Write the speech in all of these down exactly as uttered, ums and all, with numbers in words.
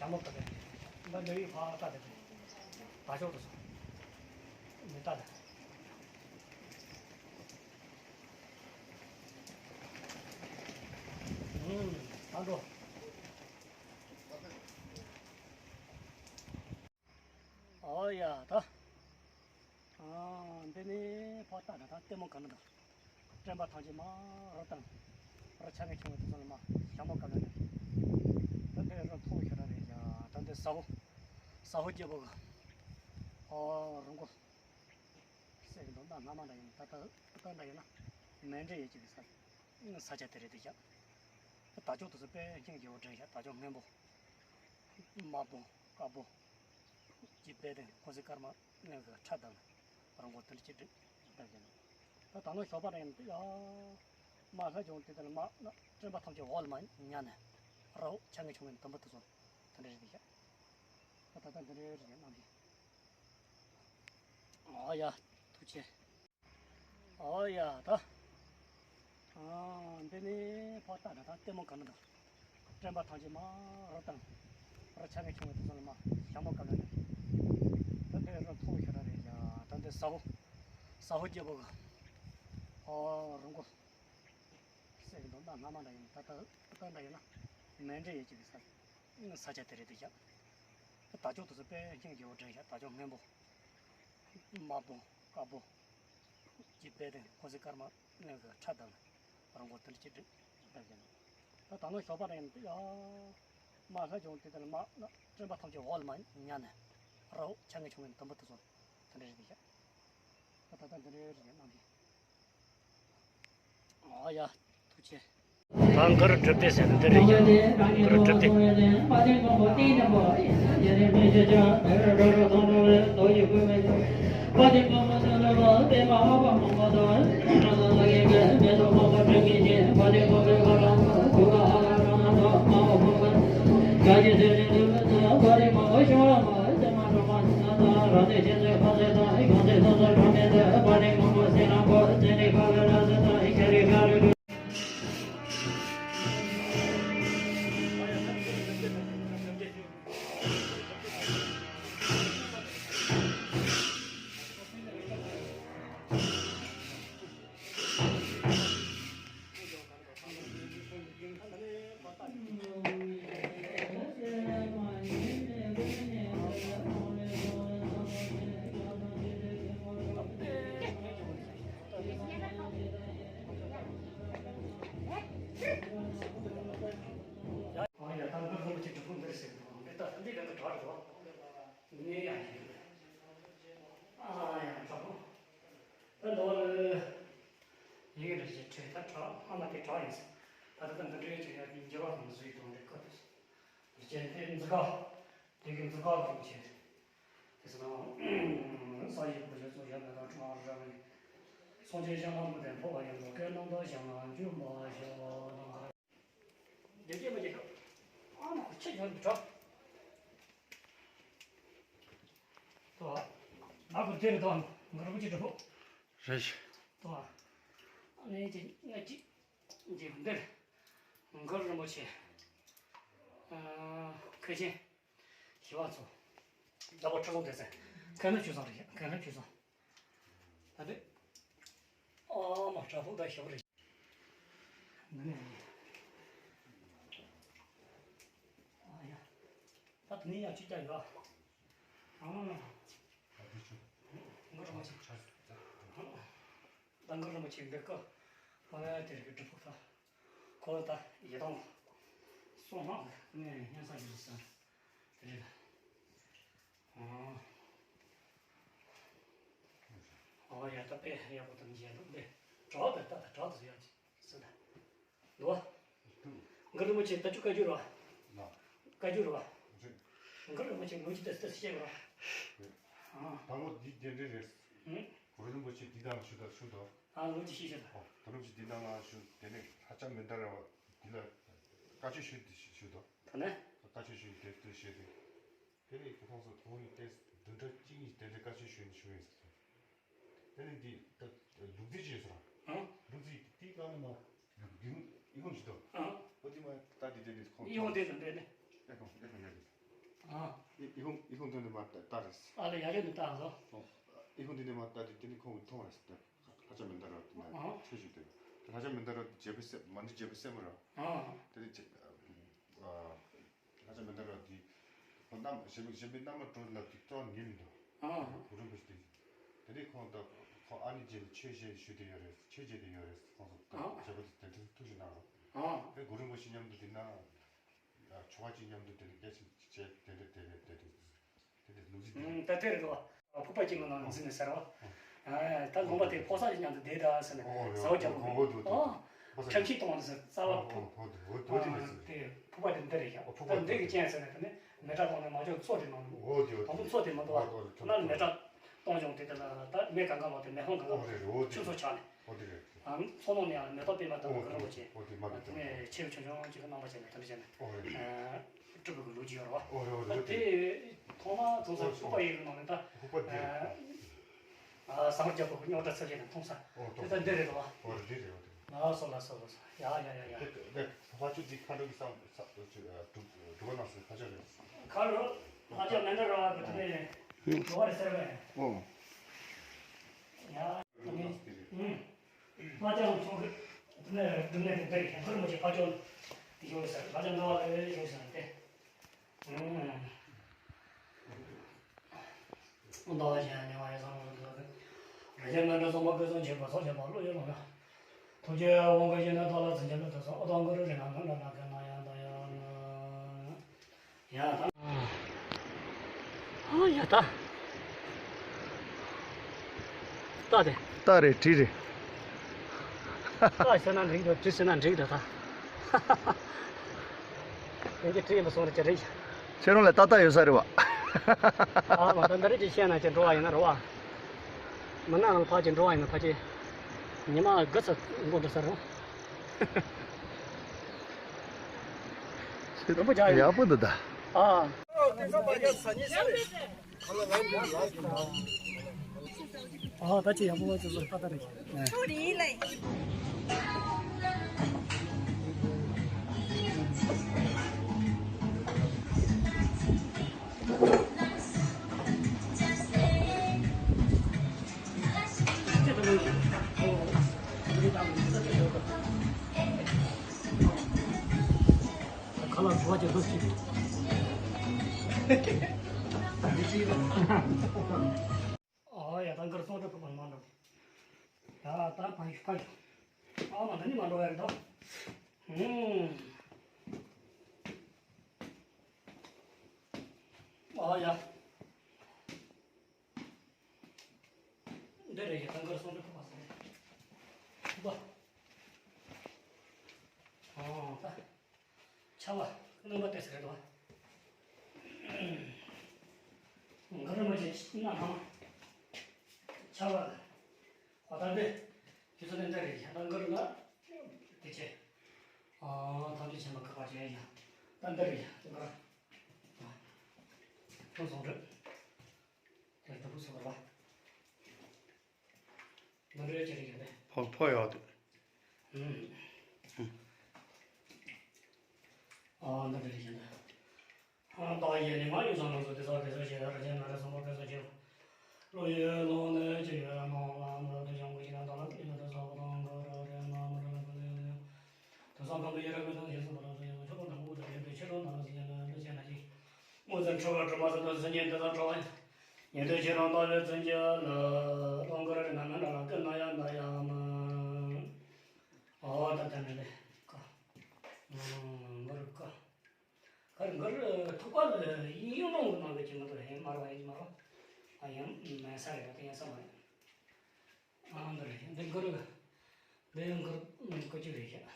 ཨ་མོ་ལྟ་དེ། འདི་འདི་ཡི་ཕ་ལྟ་དེ། ད་ཕྱོགས་དུ་སོང་། མི་ལྟ་དེ། ཨུམ། ད་འགྲོ། ཨོ་ཡ་ད། ཨ། འདི་ནི་ཕོ་རྟ་དང་ལྟད་མོ་ག་ནི་དང་། སྤྲིན་པ་ཐང་ཆེན་མ་རོ་དང་། རོ་ཆ་ངེ་ཆུང་བའི་དུས་ཚོད་ལ་མ་ཞྭ་མོ་བཀབ་ལ་ནི། ད་དེ་རོ་མཐོ་ཤོས་ར་རེད་ཡ། ད་འདི་ས་འོ། ས་འོ་སྐྱེ་བོ་ག་ཨོ་རུང་གོ་སེ་གི་འདུག་ད་སྔ་མ་འདྲ་ཡིན་ད་ད་ད་འདྲ་ཡིན་ན། མེ་འདྲེ་ཡོད་ཅིག་གི་ས་ས་ཆ་དེ་རེད་དེ་ཤག་ད་ད་ཅོག་དུ་སུ་དཔེ་ཁྱེད་ཀྱི་འོ་འདྲ་ཤག་ད་ཅོག་སྔོན་པོ། དམར་པོ་དཀར་པོ། ཅི་དཔེ་དེ་ཁོ་སི་ཀར་མ་ནས་གི་ཁྲ་དང་རང་གོ་དེ་ལ་ཅི་འདྲ་ད་ཀྱི་ནོ། ད་ད་ནོ་ཞོགས་པ་རེད་ཡ། མ་ལྷ་ཅུང་དེ་དེ་ལ་མ་ན་སྤྲིན་པ་ཐམས་ཅད་འོག་ལ་མ་ཉལ་ནས། རའོ་ཆ་ངེ་ཆུང་ངེ་དུམ་བུ་དེ་ཚོ་དེ་འདྲ་རེད་ཤག་ད་ད་ད་འདི་འདྲ་རེད་ནམ་གི་ཨོ་ཡ། ཐུགས་ཆེ། ཨོ་ཡ་ད། ཨ། འདི་ནི་ཕོ་རྟ་དང་ལྟད་མོ་ག་ནི་དང་། སྤྲིན་པ་ཐང་ཆེན་མ་རོ་དང་། རོ་ཆ་ངེ་ཆུང་བའི་དུས་ཚོད་ལ་མ་ཞྭ་མོ་བཀབ་ལ་ནི། ད་འདི་རོ་མཐོ་ཤོས་ར་རེད་ཡ། ད་འདི་ས་འོ། ས་འོ་སྐྱེ་བོ་ག་ཨོ་རུང་གོ་སེ་གི་འདུག་ད་སྔ་མ་འདྲ་ཡིན་ད་ད་ད་འདྲ་ཡིན་ན། མེ་འདྲེ་ཡོད་ཅིག་གི་ས་ས་ཆ་དེ་རེད་དེ་ཤག་ད་ད་ཅོག་དུ་སུ་དཔེ་ཁྱེད་ཀྱི་འོ་འདྲ་ཤག་ད་ཅོག་སྔོན་པོ། དམར་པོ་དཀར་པོ། ཅི་དཔེ་དེ་ཁོ་སི་ཀར་མ་ནས་གི་ཁྲ་དང་རང་གོ་དེ་འདྲ་ཅི་འདྲ་ད་ཀྱི་ནོ། ད་ད་ནོ་ཞོགས་པ་རེད་ཡ། མ་ལྷ་ཅུང་དེ་དེ་ལ་མ་ན་སྤྲིན་པ་ཐམས་ཅད་འོག་ལ་མ་ཉལ་ནས། རའོ་ཆ་ངེ་ཆུང་ངེ་དུམ་བུ་དེ་ཚོ་དེ་འདྲ་རེད་ཤག་ད་ད་ད་འདི་འདྲ་རེད་ནམ་གི་ཨོ་ཡ། ཐུགས་ཆེ། ད་མགར་སྒྲུབ་སྡེ་ཟེར་ན་འདི་རེད་ཀྱང་། མགར་སྒྲུབ་སྡེ། ཨ་ཡ་ད་མགར་རིན་པོ་ཆེ་སྒྲུབ་ཕུག་འདིར་ཟེར་འདུག་འདི་ལྟ་འདི་ག་ཚོད་གྲགས་འདུག་འདི་ཡང་ཡིན། ཨ་ཡ་གྲགས་པོ། ད་འདི་བ་ལ་ཡི་གེ་འདྲ་ཞིག་བྲིས་ད་གྲགས་སྔ་མ་དེ་གྲགས་ཡིན་ཟེར། ད་ལྟ་ད་འདི་འདྲའི་ཅིག་ཡ་འགྱུར་བ་དང་བཟོས་དང་འདི་ཀ་དུ་རྗེ་འདི་འཛི་ག་འདི་གི་འཛི་ག་གི་བྱས། དེ་ཚོ་ནང་ས་ཡི་བུ་ལས་ཚོ་ཡང་ན་དང་ཁྲོམ་ར་ར་བའི་སངས་རྒྱས་ཞང་ལ་མུ་དེ་འཕོ་བ་ཡང་ལོ་ཀའི་སྣང་དག་ཞང་ལ་འཇུ་མ་ཞང་ལ། རྒྱལ་སྐྱེས་མ་རྒྱལ་ཤོག་ཨ་མ་ཁོ་ཆེ་ཡོད་འདུག་ཏོ། ཨ་ཁུ་དེ་རེད་དོ། མགར་རིན་པོ་ཆེ་གྲུབ་ཕུག་རེད་ཤག་ཏོ། ཨ་ནི་དེ་ང་ཅི་འདི་འདིར་མགར་རིན་པོ་ཆེ། ཨ་མཁན་ཆེན་ཞི་བ་འཚོ། རྒྱལ་པོ་ཁྲི་སྲོང་ལྡེ་བཙན་མཁན་སློབ་ཆོས་བཟང་རེད། མཁན་སློབ་ཆོས་བཟང་། ད་དེ་ཨ་མ་བྲག་ཕུག་ད་ཞབས་རེད། འདི་ནས་ཨ་ཡ། ད་དེ་ནས་ཡང་ཅི་བྱ་ཡོད། ཨ་མ་མ། ད་དེ་ཆུ། མགར་རིན་པོ་ཆེ། ཆ་ད་མགར་རིན་པོ་ཆེ་འདི་ཀ་ཧོ་ལ་དེར་གི་སྒྲུབ་ཕུག་ད། ཁོ་ད་ཡི་དམ་སོང་ཧ་ནས་སྙན་ས་ཞིག་ཟེར། དེ་རེད། ཨ། ཨོ་ཡ་ད་དཔེ་ཡག་པོ་དང་མཇལ་འདུག་ལེ། གྲོགས་དང་ད་ད་གྲོགས་དང་ཡག་ཅིག་ཟེར་ད། འདུག་བ། མགར་རིན་པོ་ཆེ་ད་ཅུ་བཀའ་འགྱུར་བ། ལགས། བཀའ་འགྱུར་བ། རེད། མགར་རིན་པོ་ཆེ་ལོ་རྒྱུས་ད་ད་བཤད་པ། ཨ། ད་ལོ་འདི་རྒྱན་འདྲེ་རེད། ཧུམ། གུ་རུ་རིན་པོ་ཆེ་འདི་དང་ཞུ་ད་ཞུ་ད། ཨ་ལོ་རྒྱུས་ཤེས་ཤེས་ད། ཨོ་ད་ལོ་ཅི་འདི་དང་ལ་ཞུ་དེ་ནས་ཧ་ཅང་མི་འདྲ་ར་བ་འདི་ལ་བཀའ་ཆོས་ཞུ་འདི་ཞུ་ད། ད་ནས། བཀའ་ཆོས་ཞུ་འདི་ལྟར་བཤད་དེ། དེ་ནས་ཁོ་ཚོ་ཁོང་གཉིས་ཏེ་བདུན་ཕྲག་གཅིག་གཉིས་དེ་འདྲའི་བཀའ་ཆོས་ཞུས་ནས་བཞུགས་ཡིན་ཟེར། དེ་ནས་འདི་ད་ལུག་རྫི་ཅེས་ཟེར། ཨང་། ལུག་རྫི་དེའི་སྒང་ལ་མ་ལུག་རྫི་ཨི་ཁུང་ཞིག་འདུག་ཨང་། ཨོ་དེ་མ་ད་དེ་དེ་ནས་ཁོང་ཨི་ཁུང་དེ་དང་འདྲ་ནས། ཨེ་ཁུང་ཨེ་ཁུང་ཡོད་དེ། ཨ། ཨི་ཁུང་ཨི་ཁུང་དེ་ནས་མར་ལྟ་ལྟ་རེད། ཨ་ལ་ཡ་རེད་འདི་ལྟ་ཨ་ལོ། ཨི་ཁུང་དེ་ནས་མར་ལྟ་དེ་དེ་ནི་ཁོང་གིས་མཐོང་རེད་ཟེར་ཏེ། ལྷ་ལྕམ་མན་དཱ་ར་དེ་ན་ཨ། ཆོས་ཞུ་དེ། ལྷ་ལྕམ་མན་དཱ་ར་དེ་བརྗེད་པ་སེལ་མ་ཎི་བརྗེད་པ་སེལ་མ་ར། ཨ། དེ་ནི་ཅི། ཨ། ལྷ་ལྕམ་མན་དཱ་ར་དེ། ཁོ་རྣམ་གཞན་པའི་གཞན་པའི་རྣམ་པ་གྲོལ་ལ་དེ་གཙོ་ཉིད་མི་འདུག་ཨ། གུ་རུ་རིན་པོ་ཆེ་དེ། དེ་ནས་ཁོང་དང་ཁོ་ཨ་ནེ་རྗེས་ལ་ཆོས་བཤད་ཞུ་དེ་ཡོད་རེད། ཆོས་བྱེད་དེ་ཡོད་རེད། ཁོང་ཚོ་ཨ། བརྗེད་པ་དེ་དེ་འདྲ་ཐུགས་ཞུ་གནང་རོགས། ཨ། དེ་གུ་རུ་རིན་པོ་ཆེ་མཉམ་དུ་དེ་ན། ཆོ་ག་ཅིག་མཉམ་དུ་དེ་ནས་སྐད་ཆ་བྱས་དེ་འདྲ་དེ་རེད་དེ་རེད། དེ་འདྲ་ལུགས་གཞི་དེ་ཨུམ། རེད། ད་དེ་རེད་དོ། ཕུག་པ་གཅིག་ལ་ནང་འཛིན་ནས་ཟེར་བ། ཨ། ད་དགོན་པ་དེ་ཕོ་གསར་གྱི་མཉམ་དུ་བསྡད་ད་ཟེར་ནས་ཨོ་རེད། ཟ་བ་རྒྱབ་ཨོ་ཨོ་འོ་འདུག་འདུག་ཨོ། ཕོ་གསར་ཁྲིམས་ཤིག་གཏོང་བ་ཟེར་རྩ་བ་ཨོ་ཕུག་ཨོ་འོ་འདུག་འོ་དེ་ཨ། ནས་ཟེར། དེ་ཕུག་པ་དེ་འདི་རེད་ཤག་ཨོ་ཕུག་ད་པ་འདི་དེ་གི་རྐྱེན་ཟེར་ནས་དེ་ནས་མེ་སྲེག་གཏོང་ནས་མ་འཇོག་མཚོ་དེ་ནང་འདུག་ཨོ་དེ་ཨོ་དེ་དང་པོ་མཚོ་དེ་མ་འདུག་ཨ། ཨོ་ཨོ་ན་ནི་མེ་སྲེག་གཏོང་བྱུང་དེ་དེ་ལ་ད་མེ་གང་ག་ལོག་དེ་མེ་ཕོང་གང་ག་ཨོ་ལོག་རེད་རེད། ཨོ་དེ་ཆུ་མཚོ་ཆགས་ནས། ཨོ་དེ་རེད། ཨ། མཚོ་ནང་ནས་ཡང་མེ་ཏོག་པད་མ་ལྟ་བུ་ཨོ་གི་རི་མོ་བྱས། ཨོ་དེ་མ་དེ་དེ་ནས་ཆེ་བའི་ཆུང་ཆུང་གཅིག་གི་རྣམ་པ་བྱས་ནས་དེ་འདྲ་བྱས་ནས། ཨོ་རེད། ཨ། སྤྲུལ་པའི་གི་ལོ་རྒྱུས་ཡོད་རེད་བ། ཨོ་རེད་ཨོ་རེད། ད་དེ་ཐོག་མ་ཚོང་ས་ཨོ་ཕུག་པ་ཨོ་ཡིན་གི་ནང་ནས་ད། ཕུག་པ་དེ་རེད། ཨ། ཟངས་རྒྱ་པོ་རྙོག་དྲ་ཚབས་ཆེན་ནས་མཐོང་ས། ཨོ་དེ་ད་འདི་རེད་བ། ཨོ་རེད་རེད་རེད། ཨོ་དེ། ལགས་སོ་ལགས་སོ་ལགས་སོ། ཡ་ཡ་ཡ་ཡ། དེ་དེ་ཕ་ཆུ་འདི་ཁ་འགྲོ་གི་སང་ས་སྒྲུབ་སྒྲུབ་པ་ནང་སོ་ཁ་ཆུ་རེད། ཁ་རོ་ལྷ་ལྕམ་མན་དཱ་ར་བ་གི་དེ་ནས་འགྲོ་བ་རེད་ཟེར་བས། ཨོ། ཡ། དེ་ནས་ཨུམ། ལྷ་ལྕམ་ཚོགས་ཀྱི་དེ་ནས་སྒྲུབ་གནས་དེ་འདིར་ཡང་ཁུར་མོ་ཆེ་ཕ་ཆོས་དེ་ཡོད་ཟེར། ལྷ་ལྕམ་ལྔ་པ་ལ་ཡོད་ཟེར་ཏེ། ཨུམ། ཨོ་ད་ཞེས་ཉེ་བ་ཡེ་སང་ལོ་ལོ་ལོ། རེ་ཅན་མན་དྲ་སོང་པ་ཀུན་བཟང་བྱེད་པ་ཚོགས་བྱེད་པ་བློ་ཡོད་ལོ་ལ། ཐུགས་རྗེ་དབང་བསྐུར་ཞིང་ནི་བདག་ལ་བྱིན་གྱིས་བརླབ་ཏུ་གསོལ། ཨོ་ད་གུ་རུ་རིགས་ལྔ་ང་འདྲ་ལ་ཀུན་ན་ཡང་དང་ཡང་ན། ཡ་ད། ཨ་ཡ་ད། ད་དེ། ད་རེད་བྲིས་རེད། ད་ཟེར་ན་འགྲིག་འགྲོ་བྲིས་ཟེར་ན་འགྲིག་འགྲོ་ད། དེ་གི་བྲིས་ཡིན་པ་སོང་རེད་ཅེ་རེད། ཁྱེད་རང་ལ་ཏག་ཏག་ཡོད་ས་རེད་བ། ཨ་མ་ད་འདི་རེད་ཅེས་བཤད་ན་ཅེ་འགྲོ་བ་ཡིན་ན་རེད་བ། མི་ན་ལ་ཕ་ཅེ་འགྲོ་བ་ཡིན་ན་ཕ་ཅེ། ཉི་མ་དགུ་ཙམ་འགོར་འགྲོ་ས་རེད་བ། རིན་པོ་ཆེ་ཡག་པོ་འདུག་ད། ཨ། ཨ་ད་ཅི་ཡག་པོ་བ་ཅི་བཟོ་ཁ་ད་རེད། ཁ་ལག་བཟོ་བ་ཅིག་འདུག་ཅིག་ཨོ་ཡ་ད་འགར་སོང་འགྲོ་ཕུག་པ་མ་འགྲོ། ཡ་ད་ཕ་ཡུ་ཕ་ཡུ། ཨ་མ་ད་ནི་མ་འགྲོ་ཡ་རེད་དོ། ཧུམ། ཨོ་ཡ། འདི་རེད་ཡ་ད་འགར་སོང་འགྲོ་ཕུག་པ་ཟེར། ཕུག་པ། ཨོ་ད། ཆར་པ་རྣམ་པ་དེ་ཟེར་དོ། གུ་རུ་རིན་པོ་ཆེ་རྣམ་སྣང་ཆར་པ་ཨོ་ད་འདི་རྒྱུ་ཚོ་ནི་འདི་རེད་ཡ་ད་གུ་རུ་ལ་དེ་ཆེ། ཨོ་ཐམས་ཅད་མཁྱེན་པ་གུས་པར་བྱེད་ཡ་ད་འདི་རེད་ཡ་གུ་རུ། ཁྱོད་སོང་འགྲོ། དེར་དུ་བུ་སོང་ར། ནོར་འཁྲུལ་ཅི་རིགས་ཡོད་པས། ཕོ་ཕོ་ཡོད་འདུག་ཨ་ནོར་འཁྲུལ་ཅི་རིགས་ཡོད་པས། ཨ་བདག་གཞན་ནི་མ་ཡིན་ས་རྣམས་སུ་དེ་ཚོ་དེ་ཚོ་ཞེས་ར་ཅན་ན་རེ་སོང་པ་ཕན་ཚུན་ཆེ། བློ་ཡི་ལོང་ནི་ཅི་ཡོད་མ་འོང་ལ་མི་རབ་ཏུ་བྱུང་དགོས་ཤེ་ན་དང་ལ་ཏི་ཡོད་དུ་ས་བ་དང་གོ་ར་རེ་མ་མི་རབ་ཀུན་ནས་ཡོད། དེང་སང་གང་དུ་ཡི་རང་གི་དོན་ཞེས་གསུངས་པ་ལ་སོགས་ཡང་ཆོས་སྐོར་དང་པོ་དང་ཡོད་པའི་ཕྱིར་རོ་ན་ར་ཟིན་ཡང་ན་འདི་བྱས་ན་ཅི། སྔོ་ཚལ་འཁྲུལ་པ་དྲི་མ་ཟིན་དུ་ཟིན་ཉིད་འདི་དང་འཕྲོ་བ། ཉན་ཐོས་ཁྱེད་རང་ལྟ་བའི་བཙུན་གྱི་ལུགས་ཀུན་རིག་ན་མི་འདྲ་ལ་ཀུན་ན་ཡང་འདའ་ཡང་མིན། ཨོ་ད་ད་འདྲ་ལེ་ཀ། མི་རུ་ཀ། གར་གར་ཐུག་པ་ལ་ཡིན་ཡོང་ནོ་ནང་གི་ཅི་མི་འདུག་ཧེ་མར་བ་ཡིན་མ་རོ། ཨ་ཡང་མེད་ས་རེད་བ་དེ་ཡང་ས་མ་རེད། ཨང་འདི་རེད་འདི་གུ་རུ། འདི་ཡང་གུ་རུ་ཀུ་ཅི་རེད་ཤག་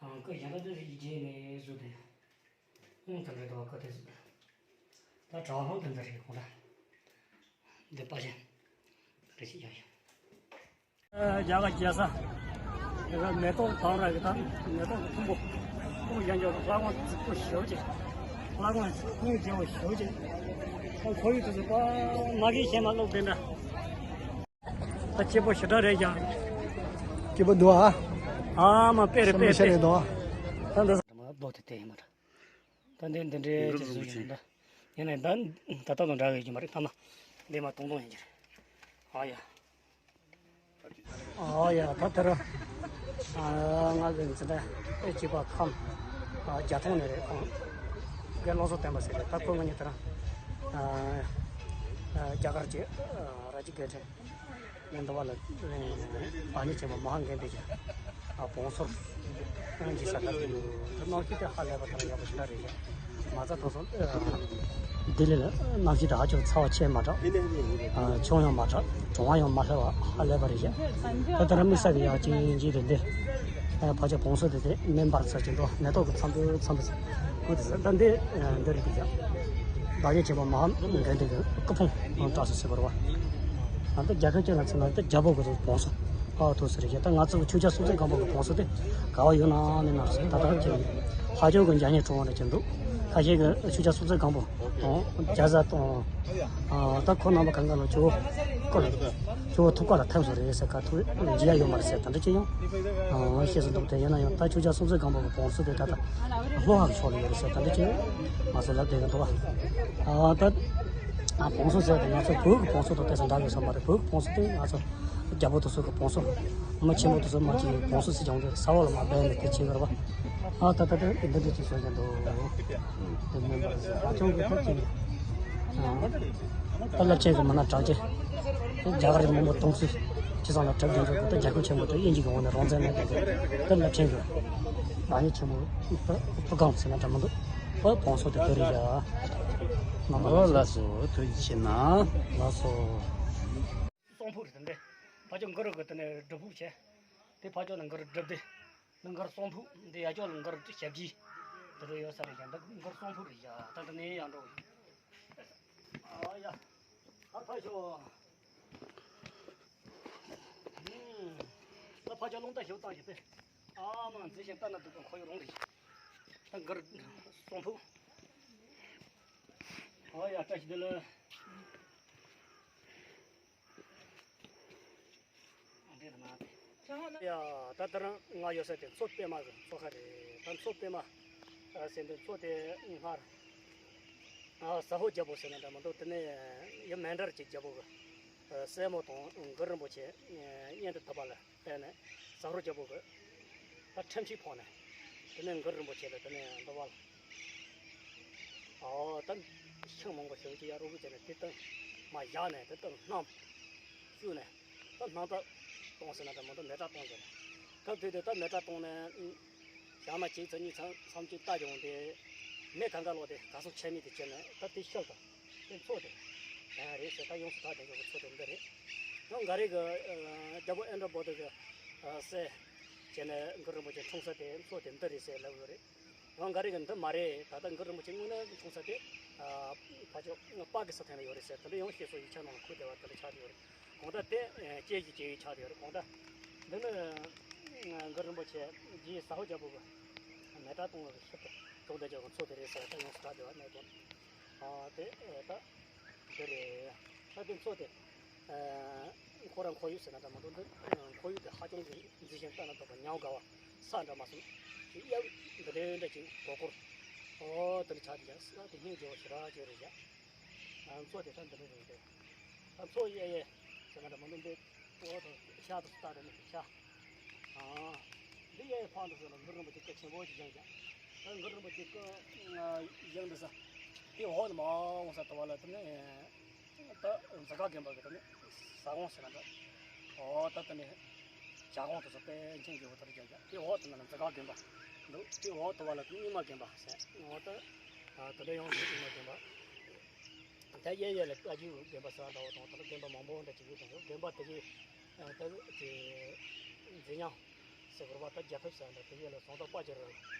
ཨང་ཀུ་ཡང་ད་འདི་རེད་རྗེས་ནས་བཟོ་དེ། ཨང་དེ་འདྲ་དོ་ཀུ་དེ་བཟོ། ད་གྲྭ་ཧོང་དེ་འདྲ་རེད་ཁོང་ད། འདི་པ་ཅན། རེ་ཞིག་ཡང་ཡང་། རྒྱ་གར་རྒྱལ་ས། དེ་ག་མེ་ཏོག་དང་ར་གི་དང་མེ་ཏོག་གི་ཕུང་པོ། ཕུང་པོ་ཡང་འཇོག་ལྷ་ཁང་རྫིག་པོ་ཞེ་པོ་ཅིག་ལྷ་ཁང་ཕུང་པོ་རྒྱས་པོ་ཞེ་པོ་ཅིག་ཁོ་ཁོར་ཡུག་དེ་ཚོ་པ་མ་གི་ཞེ་མ་ལོག་དེ་འདྲ། ད་སྐྱིད་པོ་ཞེ་དྲག་རེད་ཀྱང་། སྐྱིད་པོ་འདུག་ཨ། ཨ་མ་དཔེ་རེད་དཔེ་དཔེ། ད་འདི་ད་འདི་འདྲའི་ཅི་བཟོ་ཡིན་ད། ཡིན་ནའི་ད་ད་ལྟ་དང་འདྲ་བའི་རྒྱུ་མ་རེད། ཐ་མ་འདི་མ་སྟོང་སྟོང་ཡིན་གྱི་རེད། ཨ་ཡ། ཨ་ཡ། ད་ལྟ་ར། ཨ། ང་གི་འཛིན་གྲྭ་ཨེ་གཅིག་པ་ཁམས། ཨ། རྒྱ་ཐང་ནས་རེད། ཁོང་གི་བློ་བཟང་བསྟན་པ་ཟེར་རེད། ད་ཁོ་ང་གཉིས་ད་ར། ཨ། ཨ། རྒྱ་གར་གྱི་ཨ། ར་ཇི་དགེ་ཐོན་ནས་འདི་བ་ལ་བ་ཉི་ཆེན་པོ་མ་ཧཱ་གན་དྷི་གི་ཨ། བོང་སོར་གྱི་ས་ཁ་དུ་ད་གནམ་གཤིས་དེ་ཧ་ལས་པ་ད་ཡག་པོ་ཞེ་དྲག་རེད། མ་རྩ་ཐོག་སོང་ལྡི་ལི་ལ་གནམ་གཤིས་དེ་ཧ་ཅང་ཚ་བ་ཆེ་མ་དྲག་ཨ། ཆུ་ཡང་མ་དྲག་གྲང་བ་ཡང་མ་ལྷག་པ་ཧ་ལས་པ་རེད་ཤག་ད་ལྟ་ར་དམིགས་བསལ་གྱི་ཡག་ཅིག་ཅིག་རེད་འདི། ཨ། ཕ་ཆོས་བོང་སོ་དེ་དེ་མེ་འབར་ཚར་གྱི་འདུག་མེ་ཏོག་གི་ཚམ་བུ་ཚམ་བུ་ཟེར་ཁུ་དེ་ཟེར། ད་འདི་འདི་རེད་འདི་ཡག་བ་ཉི་ཆེན་པོ་མ་ཧཱ་གན་དྷི་གི་སྐུ་ཕུང་བཀྲ་ཤིས་ཟེར་བ་རེད་བ། ད་ལྟ་རྒྱ་གར་སྐད་ལ་མཚོན་ན་ད་རྒྱལ་པོ་གི་བོང་སོ་ཨ་ཐུག་ཟེར་རེད་ཤག་ད་ང་ཚོ་ཆོས་རྒྱལ་སྲོང་བཙན་སྒམ་པོ་གི་བོང་སོ་དེ་ག་བ་ཡོད་ན་མེད་ན་ཟེར། ད་ལྟ་ཁྱེད་ཧ་ཅང་གི་མཇལ་ཉེ་བྲོ་བ་འདྲ་ཅིག་འདུག་ཁ་ཤས་ཀྱིས་ཆོས་རྒྱལ་སྲོང་བཙན་སྒམ་པོ་དང་རྒྱ་བཟའ་དང་། ཨ། ད་ཁོ་རྣམ་པ་གང་ག་ལ་ཇོ་བོ་སྐུ་ལ་ཇོ་བོ་ཐུགས་ཀ་ལ་ཐིམ་སོང་རེད་ཟེར། ཁ་ཐུག་མཇལ་ཡ་ཡོད་མ་རེད་ཟེར། ད་འདྲ་ཅིག་ཡང་ཨ། བཤད་སྲོལ་འདུག་དེ་ཡིན་ན་ཡང་ད་ཆོས་རྒྱལ་སྲོང་བཙན་སྒམ་པོ་གི་བོང་སོ་དེ་ད་ལྟ་ལྷོ་ཁ་གི་ཕྱོགས་ལ་ཡོད་རེད་ཟེར། ད་འདྲ་ཅིག་ང་ཚོ་ལབ་བསྡད་ཀྱི་འདུག་ཨ། ད་ཨ། བོང་སོ་ཟེར་དེ་ང་ཚོ་བོད་ཀྱི་བོང་སོ་དང་དེ་ཚོ་འདྲ་གི་ས་མ་རེད། བོད་ཀྱི་བོང་སོ་དེ་ང་ཚོ་རྒྱལ་པོ་དེ་ཚོ་གི་བོང་སོ། མི་ཆེན་པོ་དེ་ཚོ་མ་གཅིག་བོང་སོ་ཟེར་ཀྱང་དེ་ས་འོག་ལ་མ་སྦས་ནས་དེ་བྱེད་དགོས་རེད་བ། ཨ། ད་ད་ད་འདི་འདྲ་ཅིག་བཟོས་ཀྱི་འདུག་དེ་མིན་པར་ཧ་ཅང་གི་ཐབས་ཀྱིས། ཨ། ད་རླབས་ཆེན་གྱི་མི་སྣ་གྲགས་ཅན། རྒྱ་གར་གྱི་མི་འབོར་སྟོང་ཚོད་ཅི་ཙམ་ལ་གྲགས་ཀྱི་འཇུག་གི། ད་རྒྱལ་ཁབ་ཆེན་པོ་དེ་དབྱིན་ཇི་གི་འོག་ནས་རང་བཙན་མེད་པའི་ད་རླབས་ཆེན་གྱི་བ་ཉི་ཆེན་པོ་ཕུ་སྒང་ཟེར་ན་འདྲ་མི་འདུག་ཨོ། བོང་སོ་དེ་དེ་རེད་ཡ། ཨོ། ལགས་སོ། ཐུགས་རྗེ་ཆེ་གནང་། ལགས་སོ། གསོང་ཕུག་རེད་དེ་འདྲ། ཕ་ཅོག་མགར་གི་དེ་ནས་སྒྲུབ་ཕུག་བྱས། དེ་ཕ་ཅོག་ནས་མགར་སྒྲུབ་སྡེ། འདི་མགར་གསོང་ཕུག་འདི་ཡ་ཅོག་ལ་མགར་ཞབས་ཀྱི་དེ་འདྲ་ཡོད་ས་རེད་ཀྱང་། འདི་མགར་གསོང་ཕུག་རེད་ཀྱང་། ད་འདི་ནས་ཡར་འགྲོ། ཨ་ཡ། ཨ་ཕ་ཤོ། ཨུམ། ད་ཕ་ཅོག་རླུང་རྟ་ཞིག་བཏང་ཞིག་པས། ཨ་མ་མཛེས་ཤིང་ལྟ་ན་སྡུག་པའི་ཁོར་ཡུག་རང་རེད། ད་མགར་གསོང་ཕུག་ཨ་ཡ། བཀྲ་ཤིས་བདེ་ལེགས། ཡ། ད་ལྟ་རང་ང་ཡོད་ས་དེ་མཚོ་པད་མ་གི་མཚོ་ཁ་རེད། ད་མཚོ་པད་མ་ཟེར་འདི་མཚོ་དེ་སྔར་ཟ་ཧོར་རྒྱལ་པོ་ཟེར་ན་འདྲ་མི་འདུག་དེ་ནས་ཡུལ་མཎྜལ་གྱི་རྒྱལ་པོ་གི་སྲས་མོ་དང་གུ་རུ་རིན་པོ་ཆེ་གཉེན་དུ་ཐུག་པ་ལ་བརྟེན་ནས་ཟ་ཧོར་རྒྱལ་པོ་གི་ད་ཁྲིམས་ཆད་ཕོག་ནས། དེ་ནས་གུ་རུ་རིན་པོ་ཆེ་ལ་དེ་ནས་འདི་བ་ལ། ཨོ། ད་ཤིང་མང་པོ་ཞེ་པོ་ཅིག་ཡར་རུབ་རུབ་བྱས་ནས་དེ་ལྟར་མར་བཞག་ནས་དེ་ལྟར་བསྣམས་བཅུག་ནས་ད་སྣང་གྲགས་གཏོང་ཟེར་ན་འདྲ་མི་འདུག་མེ་སྲེག་གཏོང་ཟེར་ནས། སྐབས་དེ་དུས་ད་མེ་སྲེག་གཏོང་ནས་ཞག་མ་གཅིག་ཙམ་གཉིས་ཙམ་ཙམ་ཅིག་ལྟ་བྱུང་སྟེ། མེ་གང་ག་ལོག་དེ་ག་སོང་ཆད་མེད་དེ་བྱས་ནས་ད་དེ་ཤུལ་དུ་དེ་མཚོ་དེ་ཨ་རེད་ཟེར། ད་ཡོངས་སུ་གྲགས་བསྡད་ཡོད་པའི་མཚོ་དེ་འདི་རེད། ཡང་མགར་རིགས་ཀྱི་རྒྱལ་པོ་ཨིནྡྲ་བྷོ་དྷི་གི་སྲས་བྱས་ནས་གུ་རུ་རིན་པོ་ཆེ་འཁྲུངས་ས་དེ་མཚོ་དེ་འདི་རེད་ཟེར་ལབ་ཡོད་རེད། ཡང་མགར་རིགས་ཀྱི་འདི་མ་རེད། ད་ལྟ་གུ་རུ་རིན་པོ་ཆེ་དངོས་གནས་འཁྲུངས་ས་དེ་ཕར་ཕྱོགས་སྤགས་ཀྱི་ས་ཐེངས་ལ་ཡོད་རེད་ཟེར། དེ་འདྲ་ཡང་བཤད་སྲོལ་ཡིག་ཆ་ནང་ལ་འཁོད་བསྡད་པ་དེ་འདྲ་ཆགས་བསྡད་ཡོད་རེད། གང་ལྟར་དེ་ཨེ་དཔྱད་ཀྱི་དཔྱད་ཡིག་ཆགས་བསྡད་ཡོད་རེད། གང་ལྟར་འདི་ནི་ཨ་གུ་རུ་རིན་པོ་ཆེ་རྗེ་ཟ་ཧོར་རྒྱལ་པོ་གི་མེ་སྲེག་གཏོང་བའི་ཤུལ་དུ་གྲོངས་བསྡད་ཀྱི་མཚོ་དེ་རེད་ཟེར། ད་ཡོངས་སུ་གྲགས་བསྡད་པ་གནས་དོན། ཨ་དེ་ཨེ་ད་འདི་རེད། ད་དེ་མཚོ་དེ་ཨེ་ཁོ་རང་ཁོར་ཡུག་ཟེར་ན་འདྲ་མི་འདུག་འདི་ཁོར་ཡུག་དེ་ཧ་ཅང་གི་མཛེས་ཤིང་ལྟ་ན་སྡུག་པ་ཉམས་དགའ་བ་ས་འདྲ་མ་སོང་། དེ་གཡའ་འདི་འདྲའི་འདྲ་ཅིག་སྒོར་སྒོར་ཨོ་དེ་འདྲ་ཆགས་ཀྱི་ཡ། ས་དེ་སྙིང་རྗེ་བ་ཞེ་དྲག་ཅིག་རེད་ཡ། ཨ་མཚོ་དེ་ད་འདི་འདྲ་རེད་འདུག་ཨ་མཚོ་གཡས་གཡས་ཟེར་ན་འདྲ་མི་འདུག་འདི་འོག་ཏུ་ཤར་དུ་ལྟ་རེ་ནི་ཤར། ཨ་འདི་གཡས་གཡས་ཕར་འདུག་ཟེར་ན་གུ་རུ་རིན་པོ་ཆེ་སྐུ་ཆེན་པོ་ཞིག་བཞེངས་ཀྱང་། ཨ་གུ་རུ་རིན་པོ་ཆེ་སྐུ་བཞེངས་འདུག་ས། དེ་འོག་ནས་མར་འོང་ས་ལྟ་བ་ལ་དེ་ནས་ད་འཛི་སྒར་དགོན་པ་གི་དེ་ནས་ས་ཁོངས་ཟེར་ན་འདྲ། ཨོ་ད་དེ་ནས་བྱ་ཁོངས་དེ་ཚོ་པཎ་ཆེན་གྱི་འོག་ཏུ་རེད་ཀྱང་། དེ་འོག་དེ་ན་ལ་འཛི་སྒར་དགོན་པ་འདུག་དེ་འོག་ཏུ་བ་ལ་རྙིང་མ་དགོན་པ་ཟེར། འོ་ད་དེ་འདྲ་ཡོངས་སུ་རྙིང་མ་དགོན་པ། ད་གཡས་གཡས་ལ་བཀའ་བརྒྱུད་དགོན་པ་ཟེར་བ་འདྲ་བོ་དང་། ད་ལྟ་དགོན་པ་མང་པོ་འདྲ་ཅིག་ཡོད་དང་ཡོད། དགོན་པ་དེ་གའི་ད་དེ་མཛེས་ཉམས་ཟེར་དགོས་པ། ད་རྒྱ་ཕིབས་ཟེར་བ་འདྲ། དེ་གཡས་ལ་ཟངས་མདོག་དཔལ་གྱི་རི་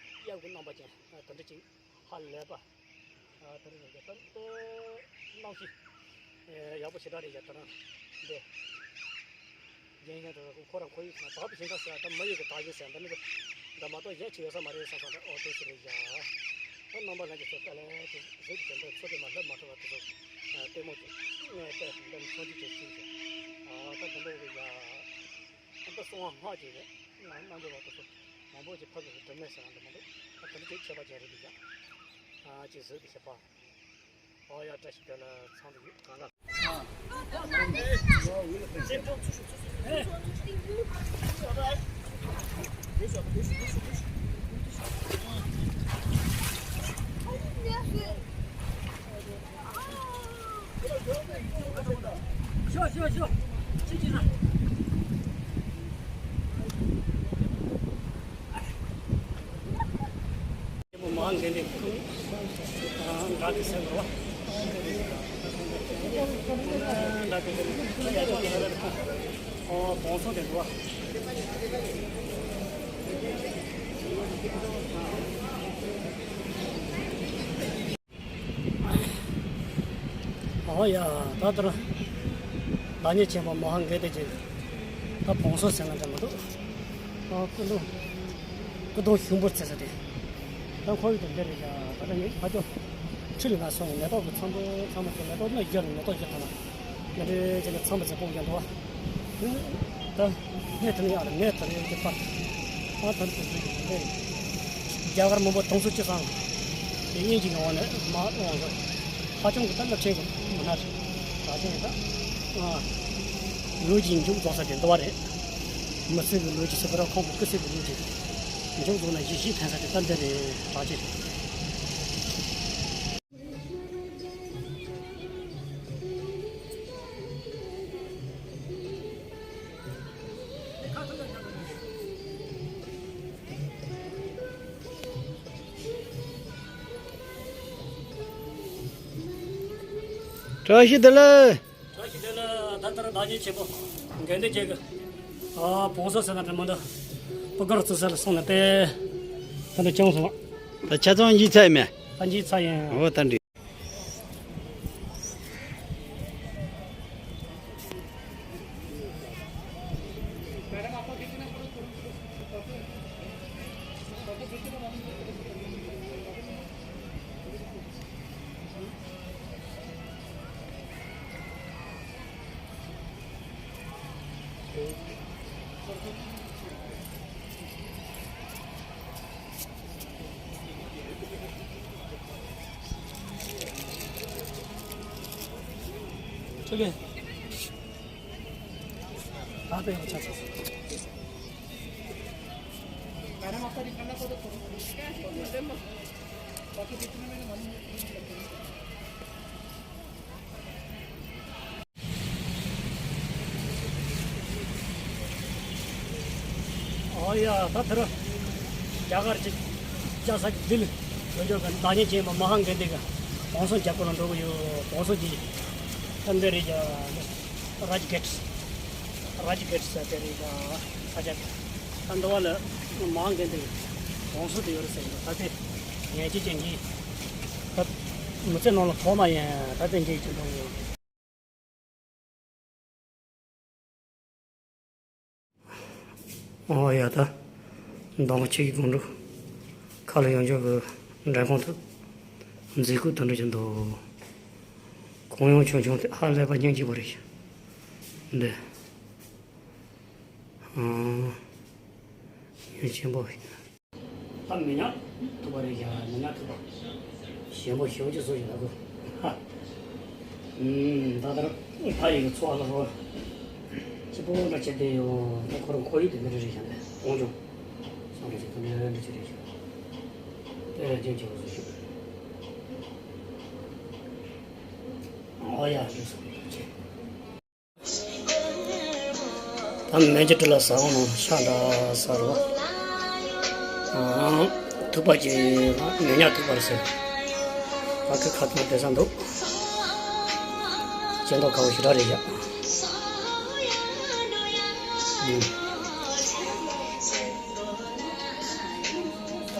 གཡབ་ཀྱི་རྣམ་པ་ཅན་དེ་འདྲ་ཅིག་ཧ་ལས་པ། ཨ་དེ་རིང་ཡོད་ཀྱང་ད་ལྟ་གནམ་གཤིས་ཡག་པོ་ཞེ་དྲག་རེད་ཀྱང་། ད་རང་འདི་རྒྱན་ཡང་ད་ཁོ་རང་ཁོར་ཡུག་དང་བདག་པོ་གཞན་དག་ཟེར་ད་མི་ཡུལ་གྱི་བདག་གཞན་ཟེར་འདི་ནི་འདི་མ་གཏོགས་གཞན་ཅི་ཡོད་ས་མ་རེད་བསམ་བསམ་ད། ཨོ་དེ་ཚོ་རེད་ཀྱང་། ད་རྣམ་པ་ལྷན་རྒྱས་ཚོ་དཀའ་ལས་ཅིག་གཟིགས་ཀྱི་དེ་འདྲ་ཚོ་དེ་མ་སླེབས་མ་ཐུབ་པ་དེ་ཚོ་ལྟད་མོ་ཅིག་ནས་བལྟས་འདི་ནི་ཚོ་འདི་ཅིག་ཅིག་ཅིག་ཨ་ད་དེ་འདྲ་རེད་ཀྱང་། ད་གསང་བ་སྔགས་ཀྱི་རེད། རྣལ་འབྱོར་པ་དེ་ཚོ་མང་པོ་ཅིག་ཕ་གི་སྒྲུབ་མེད་ཟེར་བ་འདི་མ་གཏོགས་ད་དེ་འདྲ་ཅིག་ཁྱད་པར་ཅན་རེད་འདུག་ཀྱང་། ཨ་ཅིག་གཟིགས་ཏེ་ཤེས་པ། ཨོ་ཡ། བཀྲ་ཤིས་བདེ་ལེགས། ཚང་མ་ཡོད་གང་ལ། ཤོག་ཤོག་ཤོག་ཅི་ཅི་ན། མ་འགན་དེ་ཁུ། འདྲ་གི་སེམས་རོ། འདྲ་གི་སེམས་རོ། ཨོ་བོང་སོ་དེ་འགྲོ། ཨོ་ཡ། ད་ལྟར་བདག་ཉིད་ཆེན་པོ་མ་ཧཱ་ག་དྷ་ཅིག་ད་བོང་སོ་ཟེར་ན་འདྲ་མི་འདུག་ཨོ་སྐུ་གདུང་། སྐུ་གདུང་ཞིམ་པོར་བརྩེ་ས་དེ། ད་ཁོར་ཡུག་དེ་འདི་རེད་ཤག་ད་ལྟ་ངས་ཕ་ཅོ་ཁྲི་ལ་ང་སོང་ནས་མེ་ཏོག་གི་ཚང་པོ་ཚང་པོ་ཚོ་མེ་ཏོག་ནི་བཞི་རེད། མེ་ཏོག་བཞི་ཐོན་ན་ང་འདྲའི་ཅི་ལ་ཚང་པོ་ཚང་པོ་རྒྱག་འདུག་བ། ད་ངས་དེ་ནས་ཡར་ངས་དེ་རེད་ཀྱི་པ། ཨ་ད་དེ་དེ་རེད། རྒྱ་གར་མང་པོ་དུང་སོ་ཅི་སང་དེ་དབྱིན་ཇི་གི་འོག་ནས་མ་འོང་ཟེར། ཧ་ཅང་གི་ད་སློབ་ཆེན་གི་མི་སྣ་རེད། ད་དེ་ད་ཨ་ལུས་ཀྱི་མཇུག་རྫོགས་ས་དེ་འདུག་བ་རེད། མི་ཚེ་གི་ལུས་ཀྱི་སྲིད་པ་ར་ཁོང་གི་སྐུ་ཚེ་གི་ལུས་ཀྱི་མཇུག་རྫོགས་ན་གཞིས་བྱེས་ཕན་ས་དེ་ད་འདི་རེད། ད་ཅི། བཀྲ་ཤིས་བདེ་ལེགས། བཀྲ་ཤིས་བདེ་ལེགས། ད་ལྟར་བདག་ཉིད་ཆེན་པོ་དགེ་འདུན་ཅན་གྱི་ཨ་བོང་སོ་ཟེར་ན་འདྲ་མི་འདུག་སྤུ་གར་བཙུགས་ས་ལ་སོང་ནས་ཏེ། ད་ལྟ་བྱུང་སོང་། ད་ཆ་ཚང་ཡིན་ཚར་ཡིན་མེད། ད་ཡིན་ཚར་ཡིན། འོ་ད་འགྲིག་ཨོ་ཡ། ད་ཐེར་རྒྱ་གར་གྱི་ལྕགས་ས་ལྡི་ལི་ལོ་རྒྱུས་ཀྱི་བདག་ཉིད་ཅན་པ་མ་ཧཱ་ག་དྷི་གི་བང་སོ་རྒྱབ་ཁུལ་ལ་འགྲོ་གི་ཡོད། བང་སོ་གྱི་ད་འདི་རེད་ཀྱ་རཱཇ་གེ་ཊི། རཱཇ་གེ་ཊི་ཟེར་དེ་རེད་ཀྱ་ས་ཆ་དེ། ད་འདི་བ་ལ་མ་ཧཱ་ག་དྷི་གི་བང་སོ་དེ་ཡོད་རེད་ཟེར་གྱི་འདུག་ད་དེ་ངས་ཅི་ཅན་གྱི་ད་མི་ཚེ་ནང་ལ་ཐོག་མ་ཡིན། ད་དེ་འདྲའི་ཅི་འགྲོ་གི་ཡོད། ཨོ་ཡ། ད་མདང་ཁྱེད་ཀྱི་དགོང་དྲོ་ཁ་ལ་ཡང་འཇོག་གི་འགྲེམས་ཁང་དུ་མཛེས་སྐུ་དུ་འགྲོ་གྱི་འདུག་གུང་ཡང་ཆུང་ཆུང་དེ་ཧ་ལས་པ་སྙིང་རྗེ་པོ་རེད། འདི་ཨང་། ཡོན་ཆེན་པོ། ད་མི་ཉག་ཐུག་པ་རེད་ཤག་མི་ཉག་ཐུག་པ། ཞེན་པོ་ཞེ་པོ་ཅིག་བཟོ་ཞིག་ལ་གོ། ཧ། ཨུམ། ད་ལྟར་ཕ་ཡི་གི་འཚོ་བ་ལ་རོ། སྐྱིད་པོ་འདྲ་བྱས་བསྡད་ཡོད། ད་ཁོ་རང་ཁོར་ཡུག་དེ་འདི་འདྲ་རེད་ཤག་ནས་ཀོང་ཅོ། སོང་རེད་ཤག་ད་འདི་འདྲ་ཅིག་རེད་ཤག་དེ་ལ་རྒྱན་ཆེ་བོ་བཟོ་ཞིག་ཨོ་ཡ། འདི་སོང་རེད་ཅེ། ད་མེ་ཇི་ཏྲི་ལ་ཟ་འོང་ནོ་ཤ་འདྲ་ཟ་རོ། ཨང་། ཐུག་པ་ཅིག་ལ་མེ་ཉག་ཐུག་པར་ཟེར། ཨ་ཁུ་ཁ་ཐུག་བསྡད་ས་འདུག་སྐྱེ་མདོག་ཁ་བོ་ཞེ་དྲག་རེད་ཡ། ཨུམ།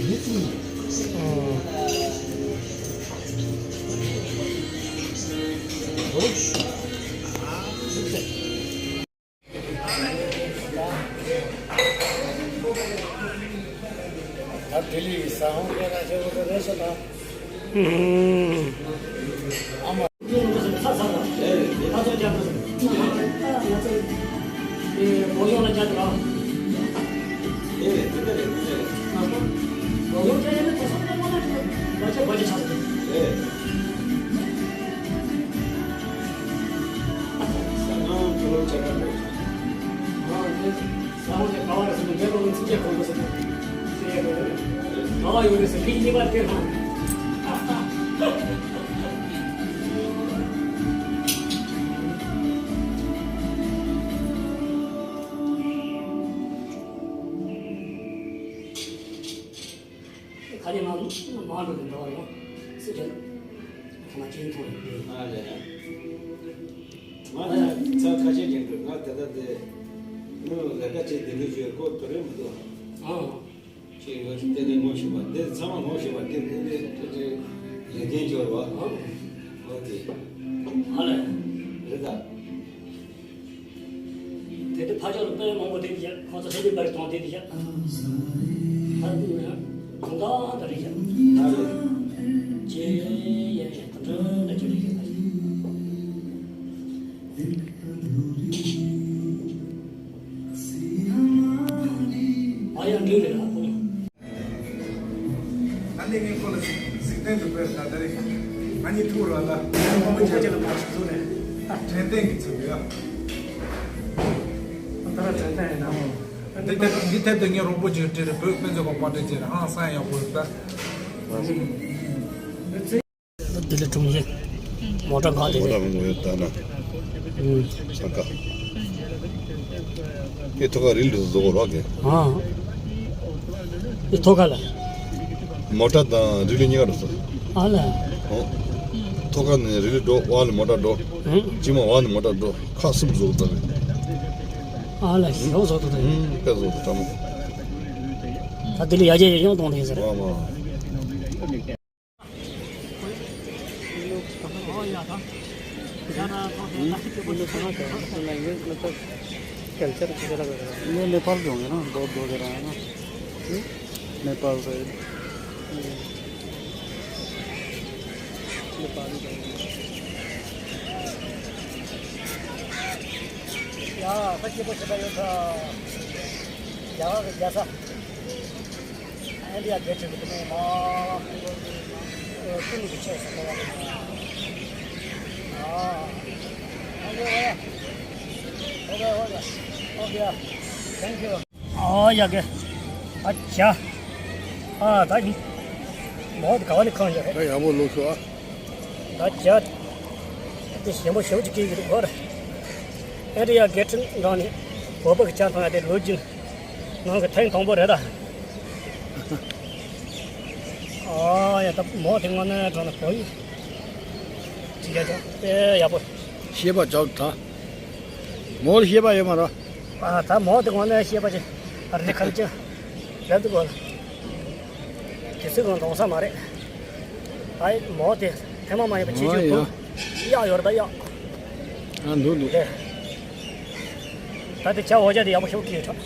ད་ལྡི་ལི་ས་ཧོང་སྐད་ལ་ཆེ་བོ་དེ་རེད་ཤག་ད། ཨ་མ། ཚ་ཚ་ལ། ཨ་ཚོ་རྒྱབ་ཏུ། ང་ཚོ་ཨེ་གོ་ཡོང་ལ་རྒྱབ་ཏུ་ལ། ཨེ་རེད་དེ་འདྲ་རེད་དེ་འདྲ་རེད། ང་ཚོ་གོ་ཡོང་རྒྱབ་ཡོང་ན་དེང་སང་ལྟད་མོ་ལ་དེ་བ་ཆ་བ་ཆ་ཆགས་སོང་། ཨེ། ས་ནང་ཁྱོད་རང་ཆ་ག་འགྲོ། ཨ་དེ། ས་འོག་དེ་ག་བ་རེད་ཟེར་ན་མེ་ལོང་ནི་ཚིག་བརྒྱད་གོང་དུ་ཟེར་ན། ཟེར་ཡ་རེད། ག་བ་ཡོད་རེད་ཟེར་ཁྱི་གཉིས་པ་དེ་ཧང་། ཁ་ཉིན་མ་མ་འགྲོ་དེ་འགྲོ་བ་ཡོང་སྲིད་རེད། ཁ་མ་ཅིན་ཐོང་ཡོད་དེ། ཨ་ལས། ང་ལ་ཚ་ཁ་ཤས་ཀྱང་འདུག་ང་ད་ལྟ་དེ་ནུ་ལས་ཀ་བྱེད་དེ་ནུ་བྱོས་ཁོ་དོ་རེ་མི་འདུག་ཨང་། ཅེས་ཡོད་ཅིག་དེ་ནས་ངོ་ཤེས་པ་དེ་ཚང་མ་ངོ་ཤེས་པ་དེ་དེ་ནས་དེ་དེ་ལས་འགན་འབྱོར་བ། ཨང་། ཨོ་དེ། ཨ་ལས། རེད་ད། དེ་དེ་ཕ་ཇོ་རུ་དཔེ་མང་པོ་དེ་དེ་ཁོང་ཚོ་ཧེ་པི་བར་ཐོང་དེ་དེ་ཧ་དུ་ཡང་གོང་ད་ད་རེད་ཡ། ཨ་རེད། ཅེས་ཡ་ཡ་ད་འདྲ་ད་ཅེ་རེད་ཡ། ཨ་ཡ་འདྲ་རེད་ཨ་ཁོ། ཨ་ནི་ངས་ཁོ་ལ་གཟིགས་གཟིགས་སྟོན་དུ་ཕེབས་ད་ད་རེས་ང་གཉིས་ཐུག་ར་ལ་རོང་པོ་ཆེ་ལ་མ་ཞིག་ཚུགས་ནས་དྲན་རྟེན་གྱི་ཚུགས་ཡ། ད་ར་དྲན་རྟེན་ཡིན་ནམ། འདི་ཐད་འདི་ཐད་དུ་ངས་རོང་པོ་ཆེ་བྲིས་རེད་བོད་དཔེ་མཛོད་པ་པ་འདྲ་ཅེ་རེད་ཧང་སང་ཡག་པོ་རེད་ད། ལྡི་ལི་གྲོང་ཁྱེར། མོ་ཊ་གང་དེ་མོ་ཊ་རེད། མང་པོ་ཡོད་ད་ན། ཨུམ། ས་ཀ། ཨེ་ཐོག་ཁ་རི་ལུ་བཟོ་གོ་རོགས་གེ། ཨ། ཨེ་ཐོག་ཁ་ལ། མོ་ཊ་དང་རི་ལུ་གཉིས་ཀ་རུ་སོ། ཨ་ལ། ཨོ། ཐོག་ཁ་ནས་རི་ལུ་འགྲོ་བ་ལ་མོ་ཊ་འགྲོ། ཨུམ། ཅི་མ་བ་ལ་མོ་ཊ་འགྲོ་ཁ་གསུམ་བཟོ་གོ་ད་རེད། ཨ་ལ་ཡོང་བཟོ་ཐུབ་ད། ཨུམ་དཔེ་བཟོ་ཐུབ་ད་མོ། ད་ལྡི་ལི་ཡ་རྒྱལ་ཡོང་གཏོང་དེ་ཟེར། ཨ་མ། ये लोग कहाँ के हैं? हम्म? ये लोग कहाँ के हैं? आपको लैंग्वेज मतलब कल्चर कुछ अलग लग रहा है। ये नेपाल के होंगे ना, बौद्ध वगैरह है ना? हम्म? नेपाल साइड। हम्म। नेपाली लोग। यहाँ तक ये कुछ बताइए था। यहाँ जैसा India gate to the main hall. Thank you. Oh, yeah, okay. अच्छा। हाँ, ताकि बहुत गाने खान जाए। भाई, हम लोग सो आ। अच्छा। तो श्याम श्याम जी की घर। India gate गाने। वो बग चांद पाना दे रोज। ནང་གི་ཐེངས་དང་པོ་རེད་ད། ཨ་ཡ་ད་མོ་དེ་ངོ་ནས་དྲང་ན་བོད་ཡིག་ཅིག་ཡ་ཅོག་དེ་ཡག་པོ། ཤེས་པ་ཅོག་ད། མོ་ལ་ཤེས་པ་ཡོད་མ་རེད། ཨ་ད་མོ་དེ་ངོ་ནས་ཤེས་པ་ཅིག་རེད་ཁམ་ཅིག་རེད་འདུག་གོ། དེ་ཚོ་གང་གཏོང་ས་མ་རེད། ཨ་ཡི་མོ་དེ་ཐེངས་མ་མ་ཡིན་པ་ཅིག་ཅིག་བུ་གཡག་ཡོད་རེད་ད་གཡག་ཨ་འདུག་འདུག་རེད། ད་དེ་བྱ་འོ་ཅག་དེ་ཡག་པོ་ཞིག་སྐྱེས་ཐོག་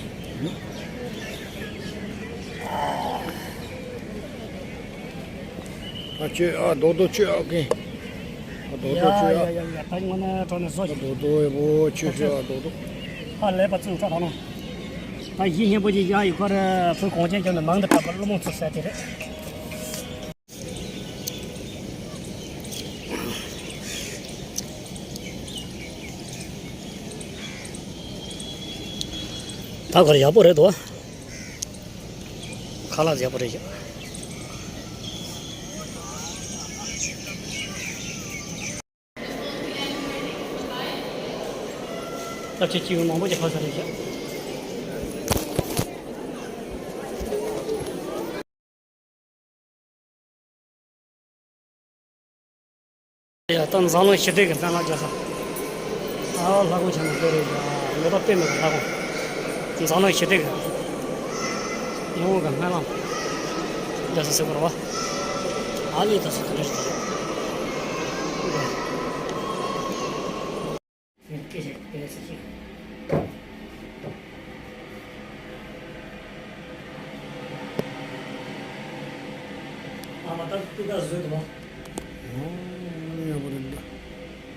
ཨ་ཆོས་ཨ་རྡོག་རྡོག་ཆོས་ཨ་ཀེ། ཨ་རྡོག་རྡོག་ཆོས་ཨ། ཡ་ཡ་ཡ་ད་ངོ་ན་གྲོ་ནས་བཟོ་ཞིག་ཨ་རྡོག་རྡོག་ཨེ་བོ་ཆོས་ཆོས་ཨ་རྡོག་རྡོག་ཨ་ལས་པ་བཙུགས་ཁྲ་ཐང་ནོ། ད་ཡིད་སྙན་པོ་ཅིག་ཡ་ཡི་ཁོ་ར་བུ་གོང་ཅན་ཀྱང་ནས་མང་དུ་བཏབ་པ་བློ་རྨོངས་ཚུལ་ཟེར་དེ་རེད། ད་གར་ཡག་པོ་རེད་དོ། ཁ་ལག་ཡག་པོ་རེད་ཤག་སྟབས་ཆེ་སྐྱིད་པོ་མང་པོ་ཅིག་ཕབ་ས་རེད་ཤག་ཡ་ད་འཛམ་གླིང་ཞི་བདེ་གི་སྨོན་ལམ་རྒྱག་ས། ཨ་ལྷ་ཁང་ཆེན་མོ་དེ་རེད་ཡ། མེ་ཏོག་དཔེ་མེད་པའི་ལྷ་ཁང་། འཛམ་གླིང་ཞི་བདེ་གི་ཡིད་འོང་གི་སྨོན་ལམ། རྒྱ་ས་སེ་གོ་ར་བ། ཨ་ལི་ད་སུ་དེ་རེད། སྐད་ཆ་དེ་ལས་ཟེར་ཞིག་ཨ་མ་ད་ཏི་ད་བཟོས་འདུག་བ། ཨོ་ཡག་པོ་རེད་འདུག་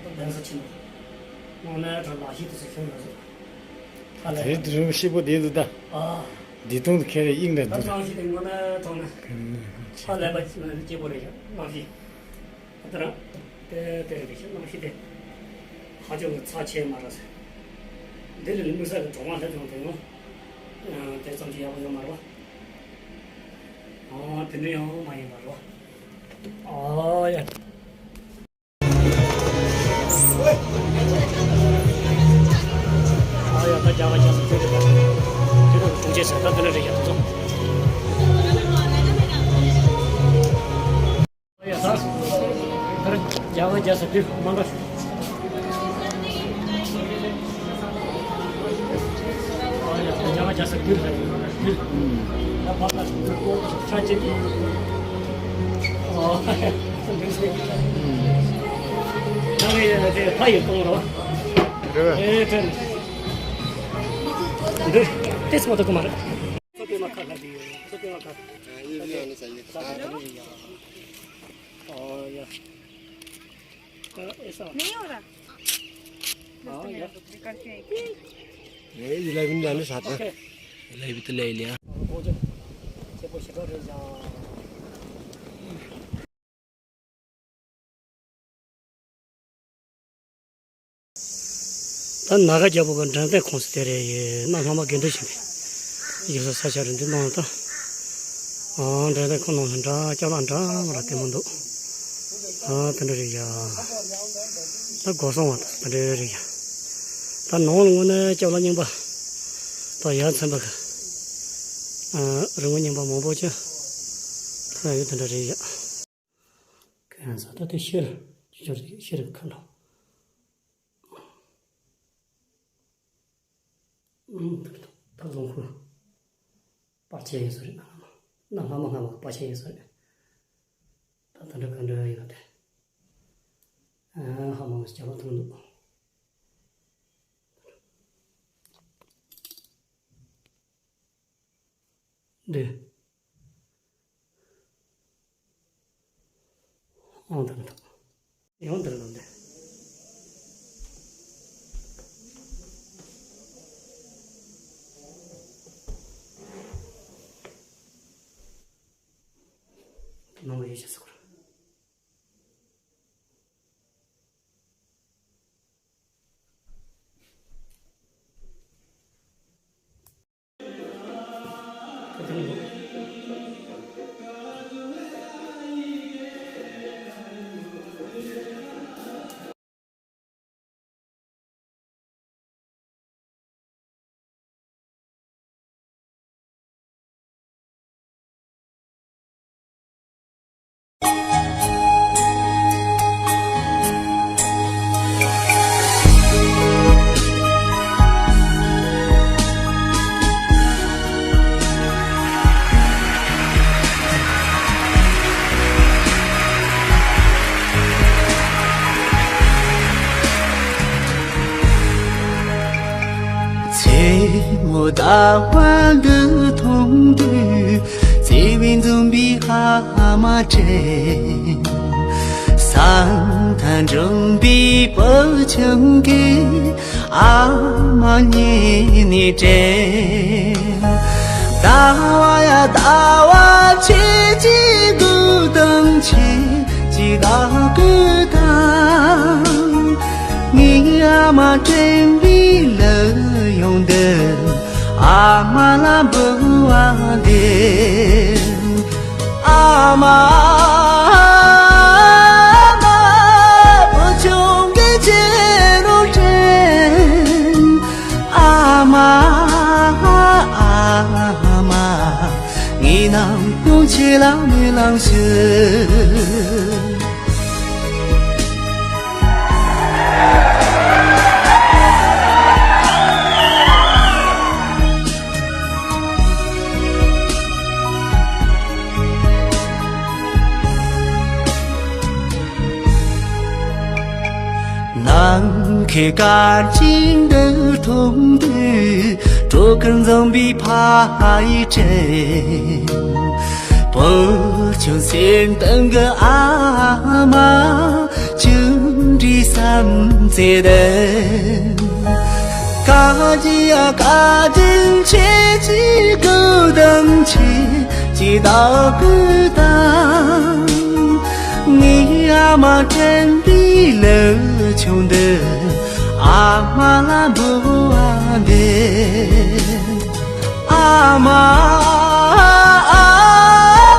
ད་གདན་ས་ཕྱིན་འདུག་དངོས་གནས་དྲང་ལག་ཤེས་དེ་ཚོ་ཤེས་མ་སོང་། ད་ལས་དེ་དུས་ཤེས་པོ་དེ་འདུག་ད། ཨ། འདི་དུང་དུ་ཁྱེར་རེ་དབྱིངས་ལས་ད་འདུག་གནང་ཤེས་དེ་དངོས་གནས་དྲང་ན། ད་ལས་པ་སྐྱིད་པོ་རེད་ཤག་གནང་ཤེས། ད་རང་། དེ་དེ་རེད་ཤག་གནང་ཤེས་དེ། ཧ་ཅང་གི་ཚགས་ཆེ་མ་རེད་ཟེར། འདི་ལས་དམིགས་བསལ་གི་གྲོགས་མ་སླེབས་ཡོང་དེ་ཡང་། དེ་ཙམ་གྱིས་ཡག་པོ་ཡོད་མ་རེད་བ། ཨ་དེ་འདྲ་ཡང་མ་ཡིན་པ་རེད་བ། ཨ་ཡ། ཨ་ཡ་ད་རྒྱ་གར་རྒྱ་ས་ཁྱོད་རེད་པ། ཁྱོད་རང་གི་དྲུང་ཆེ་ཟེར་ད་འདི་འདྲ་རེད་ཡ་ད་ཚོ། ཡ་ས། རྒྱ་གར་རྒྱ་ས་བིར་མ་འགའ་ཞུ། རྒྱ་གར་རྒྱ་ས་བིར་ལ་ཡིན་མ་འགའ་ཞུ་བིར། ཡ་ཕ་ཁ་ཤ་ཅིག་ཨོ། ད་རེ་དེ་ཕ་ཡི་གཏོང་རོགས། རེད་བས། ཨེ་དྲན། འདི་ཏེས་མ་ཐུབ་ཀི་མ་རེད། སོ་ཏེ་མ་ཁ་ལ་དེ་ཡོད་སོ་ཏེ་མ་ཁ། ཨོ་ཡ། ཨེ་ས། नहीं हो रहा। ཨོ་ཡ། ये इलेवन जाने साथ है। ओके। इलेवन तो ले लिया। ཁོང་ཚོ་ཁྱེད་པོ་ཞེ་དྲག་རེད་ཀྱང་། ད་ནཱ་ག་རྒྱལ་པོ་གི་འགྲེམས་སྟོན་ཁང་ཚོ་དེ་རེད། ཡེ་གནའ་སྔ་མ་དགེ་འདུན་ཆེན་པོའི་ཡུལ་ས་ས་ཆ་རེད། འདི་ནང་ད་ཨང་འགྲེམས་སྟོན་ཁང་ནང་ལ་འདྲ་ཅ་ལག་འདྲ་མ་ར་ལྟད་མོ་འདུག་ཨ་དེ་འདྲ་རེད་ཡ། ད་སྒོ་སྲུང་བ་དེ་འདྲ་རེད་ཡ། ད་ནང་ལ་དངོས་གནས་ཅ་ལག་རྙིང་པ་དང་ཡ་མཚན་པ་གི་ཨ་རི་བོང་རྙིང་པ་མང་པོ་ཅིག་ད་ཡོད་དེ་འདྲ་རེད་ཡ། ཁ་ཡང་ས་ད་དེ་ཤེལ་ཅི་ཅོར་དེ་ཤེལ་གི་ཁ་ལོ། ཨུམ། ད་ལོང་ཁུ་པར་ཆས་ཡིན་ས་རེད། གནའ་སྔ་མ་སྔ་མ་གི་པར་ཆས་ཡིན་ས་རེད། ད་ད་འདྲ་ག་འདྲ་ཡིན་ན་དེ། ཨ་ཧ་མ་ངོས་ཅ་ལག་ཐོན་འདུག་འདི། ཨང་དང་དང་། ཡང་དེར་ལོ་འདི། ནང་ལ་ཡོད་ཅེས་ཟེར་གོ། མཚན་མོ་ཟླ་བ་འདི་མཐོང་དུས། བརྩེ་བའི་འཛུམ་པའི་ཨ་མ་དྲན། ས་མཐའ་འཇོམས་པའི་བུ་ཆུང་གི་ཨ་མ་ཉིད་ནས་དྲན། ཟླ་བ་ཡ་ཟླ་བ་ཁྱེད་ཀྱི་སྡུག་དང་ཁྱེད་ཀྱི་བདག་གི་དང་། ངའི་ཨ་མ་དྲན་པའི་ལུས་ཡོངས་འདི། ཨ་མ་ལ་འབུལ་བ་འདེབས། ཨ་མ། ཨ་མ། བུ་ཆུང་གི་ཁྱེད་རང་དྲན། ཨ་མ། ཨ་མ། ངའི་ནམ་མྱོང་ཁྱེད་ལ་སྨོན་ལམ་ཞུ། ཁྱེད་གར་ཅིང་འདི་མཐོང་དུས་སྤྲོ་ཀུན་འཛོམས་པའི་ཕ་ཡི་དྲན། བུ་ཆུང་སེམས་གཏིང་གི་ཨ་མ། ཅུང་འདྲིས་བསམ་ཚེ་འདི། བཀའ་དྲིན་ཡ་བཀའ་དྲིན་ཆེ། ཅི་གུ་དང་ཆེ་ཅི་དག་གུ་དང་། ངའི་ཨ་མ་དྲན་པའི་ལུས་ཆུང་འདི། ཨ་མ་ལ་འབུལ་བ་འདེབས། ཨ་མ། ཨ་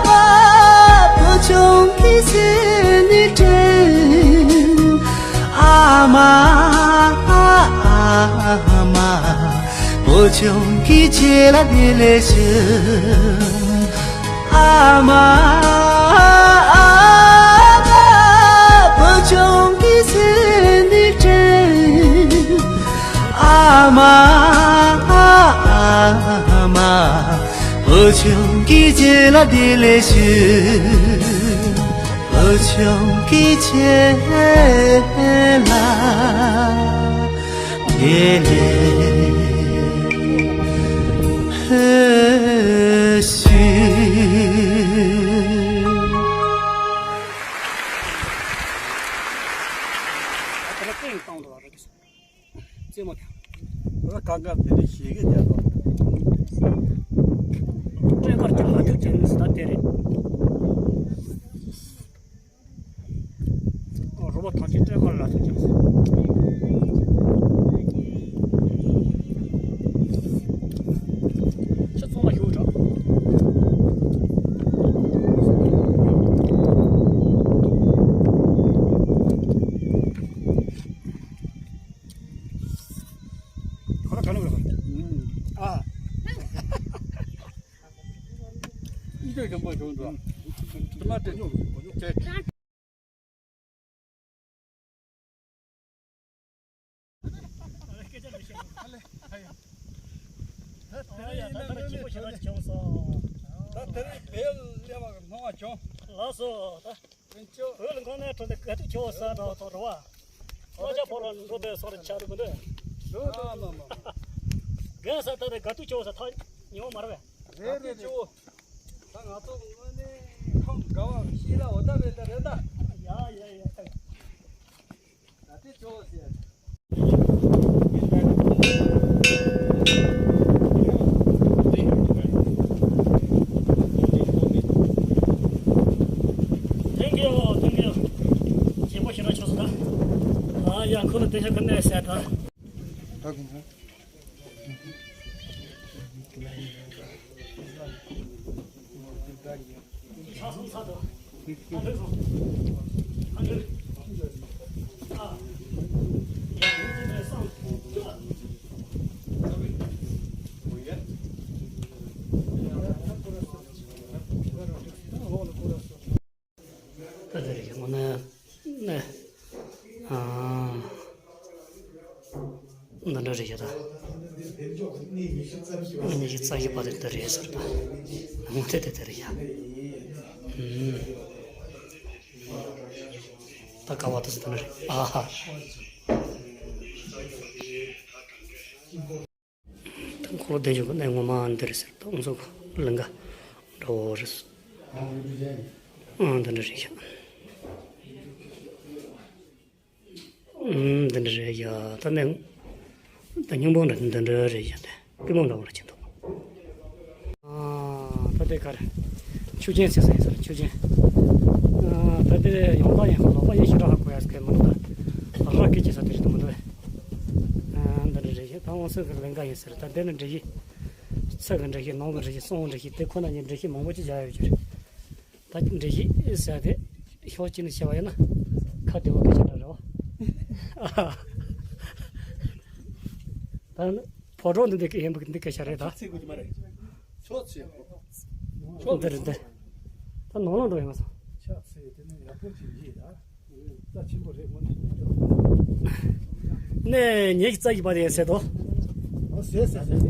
མ། བུ་ཆུང་གི་སེམས་ནས་དྲན། ཨ་མ། ཨ་མ། བུ་ཆུང་གི་ཆེད་ལ་བདེ་ལེགས་ཞུ། ཨ་མ། ཨ་མ། བུ་ཆུང་གི་སེམས་ནས་དྲན། ཨ་མ། ཨ་མ། བུ་ཆུང་གི་ཆེད་ལ་བདེ་ལེགས་ཞུ། བུ་ཆུང་གི་ཆེད་ལ་བདེ་ལེགས་ཞུ། ད་ལྟ་སྟེང་བཏང་འདུག་བ་རེད། རྩེད་མོ་དང་། ད་གང་ག་དེ་རིང་ཞེ་གི་རྒྱ་དང་། སྤྲོད་ཁར་ཀྱང་མ་ཐུག་ཅན་ཟེར་ད་དེ་རེད། རོ་བོ་ཐང་ཆེན་སྤྲོད་ཁར་ལ་ཐུག་ཅན་ཟེར། ཁྱོད་ཚང་མ་ཞུ་དྲག་ཁོ་ར་ག་ནས་ཡོད་པ། ཨ། ཨི་ལྡན་ཞིམ་པོ་བྱུང་འདུག་དྲི་མ་དྲི་ཉོ་ཉོ་བྱས། ད་དེ་རིང་ལས་མ་གི་སྣང་བ་བྱུང་། ལགས་སོ། ད། བོད་ལ་འགོ་ནས་འགྲོ་དེ་དགའ་སྡུག་ཆེ་བོ་ཟ་འདྲ་བ་དང་འགྲོ་བ། ཨ་ཅག་ཕོ་ལ་འགྲོ་དེ་སོགས་ལ་ཆགས་འདུག་མི་འདུག་ཨ་མ་མ་མ། རྒན་ས་ད་དེ་དགའ་སྡུག་ཆེ་བོ་ཟ་ཐག་ཉེ་བོ་མ་རེད་པས། རེད་རེད་རེད། ད་ང་ཚོ་དངོས་གནས་ཁམས་དགའ་བ་ཤེས་ལ་འོ་ད་བས་ད་རེད་ད། ཡ་ཡ་ཡ། ད་དེ་ཆེ་བོ་ཟེར། Thank you, thank you. ཞེ་པོ་ཞེ་དྲག་ཆགས་སོང་ད། ཨ་ཡ། ཁོ་ལ་དེ་ཤ་ཁ་ནས་ཟེར་ད། ད་དེ་རེད་ཀྱི་ངོ་ན་ནས། ཨ། འདི་འདྲ་རེད་ཀྱི་ད། ཉི་ཤུ་རྩ་བཞི་པ་དེ་འདི་རེད་ཟེར་ད། ངོ་དེ་དེ་དེ་རེད་ཀྱི། ཨུམ། ད་ཀ་བ་དེ་ཚོ་འདི་འདྲ་རེད། ཨ་ཧ། ཁོ་བདེ་འཇུག་གི་གནས་ངོ་མ་འདི་རེད་ཟེར། ད་ང་ཚོ་ལིང་ག་འདྲ་བོ་རེད། ཨང་འདི་འདྲ་རེད་ཤག་ཨང་འདི་འདྲ་རེད་ཡ། ད་ནས་ད་སྙིང་པོ་འདྲ་འདི་འདྲ་རེད་ཡ། དེ་སྐྱི་མོ་འདྲ་བོ་རེད་ཅིག་འདུག་ཨང་ད་དེ་ག་རེད། ཆུ་ཆེན་ཟེར་ས་ཡིན་ཟེར། ཆུ་ཆེན། ཨང་ད་དེ་ཡོང་ད་ཡིན་ཧ་ལོག་པ་ཡིན་ཞེ་དྲག་ཧ་གོ་ཡ་ཟེར་གི་མི་འདུག་ད་ར་སྐད་ཅིག་ས་དེ་རེད་འདུག་མི་འདུག་ཨང་འདི་འདྲ་རེད་ཡ། ད་འོང་ས་གི་ལིང་ག་ཡིན་ཟེར། ད་དེ་ནི་འདྲ་ཡི། ཚ་གི་འདྲ་ཤེས། ནང་གི་འདྲ་ཤེས། གསང་བ་འདྲ་ཤེས། དེ་ཁོ་ན་ཉིད་འདྲ་ཤེས་མང་པོ་ཅིག་བཞག་ཡོད་ཀྱི་རེད། ད་འདྲ་ཤེས་ཟེར་དེ་ཕྱོགས་གཅིག་ནས་བཤད་པ་ཡིན་ན་ཁ་བདེ་བོ་སྐད་ཆ་འདྲ་རེད་བ། ད་ནི་ཕོ་བྲང་འདི་འདི་སྐད་ཡིན་པ་འདི་སྐད་ཆ་རེད་ད། ཚིག་དགོས་ཀྱི་མ་རེད། ཕྱོགས་ཚིག་ཕྱོགས་འདི་རེད་འདི། ད་ནང་ལ་འགྲོ་ཡོང་སོང་། ཕྱག་འཚལ། དེ་ནས་ཡག་པོ་ཅིག་བྱས་ད། རྩ་ཆེན་པོ་རེད་སྔོན་འདི་ཉིད་དུ། ནས་ཉེ་ཞིག་རྩ་ཡི་པ་དེ་ཡིན་ཟེར་དོ། ཨོ་ཟེར་ཟེར་ཟེར། ང་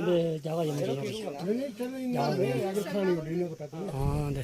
འདི་རྒྱ་གར་ཡིན་མ་རེད། རྒྱ་གར་ཡིན། ཨ་འདི།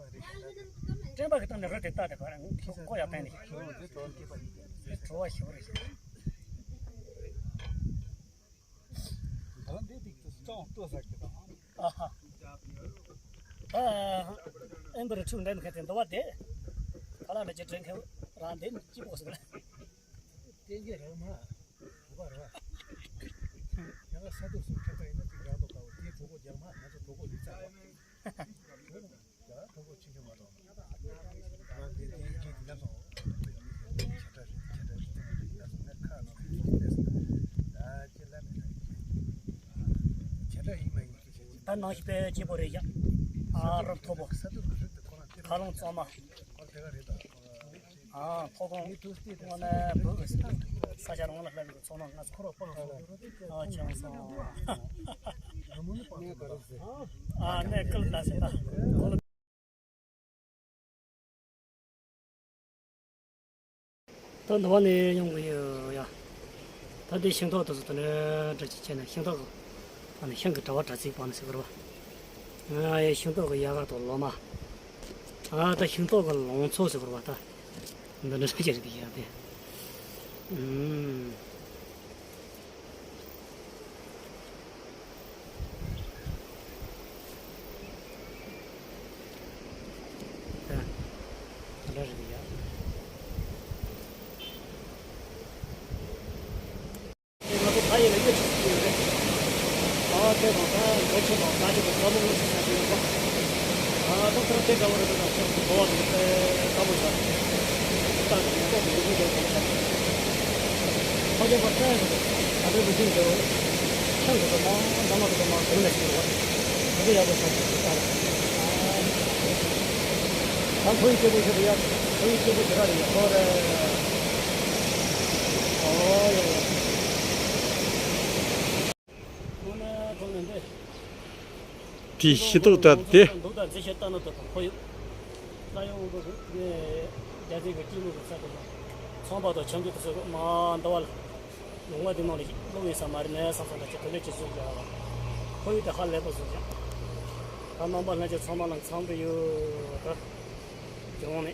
བ་རེད་ཤག་ད་དེ། སྤྲིན་པ་གི་སྟེང་ནས་རི་དེ་བལྟ་དེ་ག་རེ་ཁོ་ཁོ་ཡག་ཕན་ནི། ཁྱོད་འདི་གྲོགས་སྐྱེས་པ་ཡིན། དེ་བྲོ་བ་ཞེ་པོ་རེད་ཤག་ད་འདི་ཏིག་ཏུ་སྤྲང་ལྟོ་ཟ་གི་དང་། ཨ་ཧ། ཨ་ཨེམ་བར་ཁྲིམས་འདྲ་མི་ཁ་དེ་འདུ་བ་དེ། ཁ་ལག་འདྲ་ཅིག་དྲན་མཁན་རང་དེ་སྐྱིད་པོ་ཟེར། ཏན་གྱི་རང་མ་བུ་བ་ར། ཡང་ས་དུག་སུ་ཁྱེད་པ་ཡིན་ན་ཅིག་རང་དུ་དཀའ་བོ་དེའི་གྲོགས་པོ་རྒྱག་མ་ང་ཚོ་གྲོགས་པོ་ཡིག་ཚགས་པ། ད་ནང་བཞིན་དཔེ་སྐྱིད་པོ་རེད་ཡ། ཨ་རི་མཐོ་པོ། མཁའ་རླུང་གཙང་མ། ཨ་ཕོ་ཁོང་དངོས་གནས་བོད་ཀྱི་ས་ཆ་རང་ལ་ལྷག་པའི་ཚོར་སྣང་ང་ཚོ་ཁོ་རང་སྤང་སོང་། ཨ་ཆང་སོང་། ཨ་ནས་ཀུལ་ད་ཟེར་ད་ཁོ་ལ། ད་འདི་བ་ནས་ཡོང་གི་ཡོད་ཡ། ད་འདི་ཤིང་ཏོག་དེ་ཚོ་དེ་འདྲ་འདྲ་ཅིག་བྱས་ནས་ཤིང་ཏོག་གི་ཨ་ནི་ཤིང་གི་དྲ་བ་དྲ་ཚིགས་སྤང་ནས་ཟེར་གི་རེད་བ། ང་ཡི་ཤིང་ཏོག་གི་ཡལ་ག་དང་ལོ་མ། ཨ་ད་ཤིང་ཏོག་གི་ལང་ཚོ་ཟེར་གི་རེད་བ་ད། འདི་འདྲ་ཅིག་རེད་འདི་ཡ་དེ། ཨུམ། ང་ཚོ་ཕ་ཡུལ་ལ་གཡུ་ཁྲི་ཟེར་གྱི་ཡོད་རེད། ཨ་དེ་དང་ད་འགོ་ཆེ་དང་ད་ཆེ་དང་ས་མོ་ལོ་ཆེ་ས་ཆེ་ཡོད་པ། ཨ་ད་ཚོ་དེ་འདྲ་བོ་རེད་འདུག་ད་ཁྱོད་ཚོ་གོ་བ་དེ་དཔེ་དཀའ་མོ་ཆགས་རེད། ད་ནི་ཡོད་པ་མི་ཡོད་པ་ཆགས་རེད། ཕ་གི་པ་ད་ཡོད་རེད། ད་དེ་བུ་ཆེན་དེ་ཆང་དེ་ཚོ་མང་འདྲ་མ་དེ་ཚོ་མང་དུ་ལས་ཤིག་ཡོད་པ། ད་དེ་ཡག་པོ་ཆགས་རེད་ད། ད་ཁོ་ཡི་སྐྱེ་བོ་ཞིག་རེད་ཡ། ཁོ་ཡི་སྐྱེ་བོ་དེ་ར་རེད་ཡ། ཁོ་རེད། ཨོ་ཡ་ཡ། དེའི་ཤེས་རྟོགས་ལྟར་ཏེ། འདུག་ད་མཛེས་ཤོས་ལྟ་ན་ཏོག་ཏོག་ཁོ་ཡོད། ས་ཡོང་འདུག་རྒྱ་རྫིང་གི་སྐྱིད་སྡུག་གི་ས་དེ་ལ། ཚོང་པ་དང་ཁྱིམ་རྒྱུད་དེ་ཚོ་མ་འདི་བ་ལ། ལུང་པ་འདི་ནང་ལ་ལོག་ཡིན་ས་མ་རེད་ནས་བསམ་སོང་ད་ཅི་དོ་ལེ་ཅི་བཟོས་ཀྱང་། ཁོ་ཡོད་དེ་ཧ་ལས་པ་བཟོས་ཀྱང་། ད་རྣམ་པ་ལྷན་རྒྱས་ཚང་མ་ལ་འཚམས་འདྲི་ཡོད་ད། ཇོ་ནས།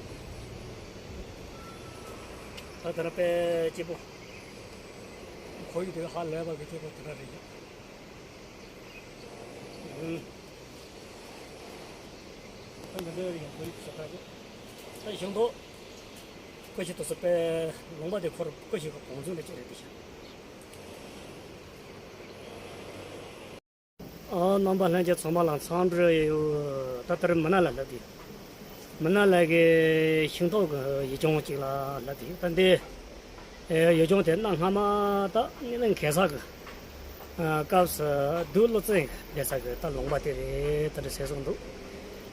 ད་དེ་ར་དཔེ་སྐྱིད་པོ། ཁོར་ཡུག་དེ་ཧ་ལས་པ་གི་སྐྱིད་པོ་དེ་འདྲ་རེད་ཡ། ཨུམ། ད་འདི་འདྲ་ཡང་ཁོར་ཡུག་ཞེ་དྲག་རེད། ད་ཞིང་ཐོག་ཀུ་ཤུ་དུ་སུ་པའི་ལུང་པ་དེ་ཁོར་ཀུ་ཤུ་གི་གོང་ཚུན་དུ་ཅི་རེད་དེ་ཤ། ཨ་རྣམ་པ་ལྷན་རྒྱས་ཚང་མ་ལ་འཚམས་འདྲི་ཡོད། ད་ལྟར་མི་ནག་ལ་སླེབས་ཏེ། མི་ནག་ལ་གི་ཤིང་ཏོག་གི་ཡུལ་ལྗོངས་གཅིག་ལ་སླེབས་ཏེ་ཡོད། ད་འདི་ཡུལ་ལྗོངས་དེ་གནའ་སྔ་མ་ད་ངེད་ལ་གེ་སར་གི་སྐབས་སུ་བདུད་ཀླུ་བཙན་གི་བསྡད་ས་གི་ད་ལུང་པ་དེ་རེད། ད་འདྲ་ཟེར་སོང་འདུག་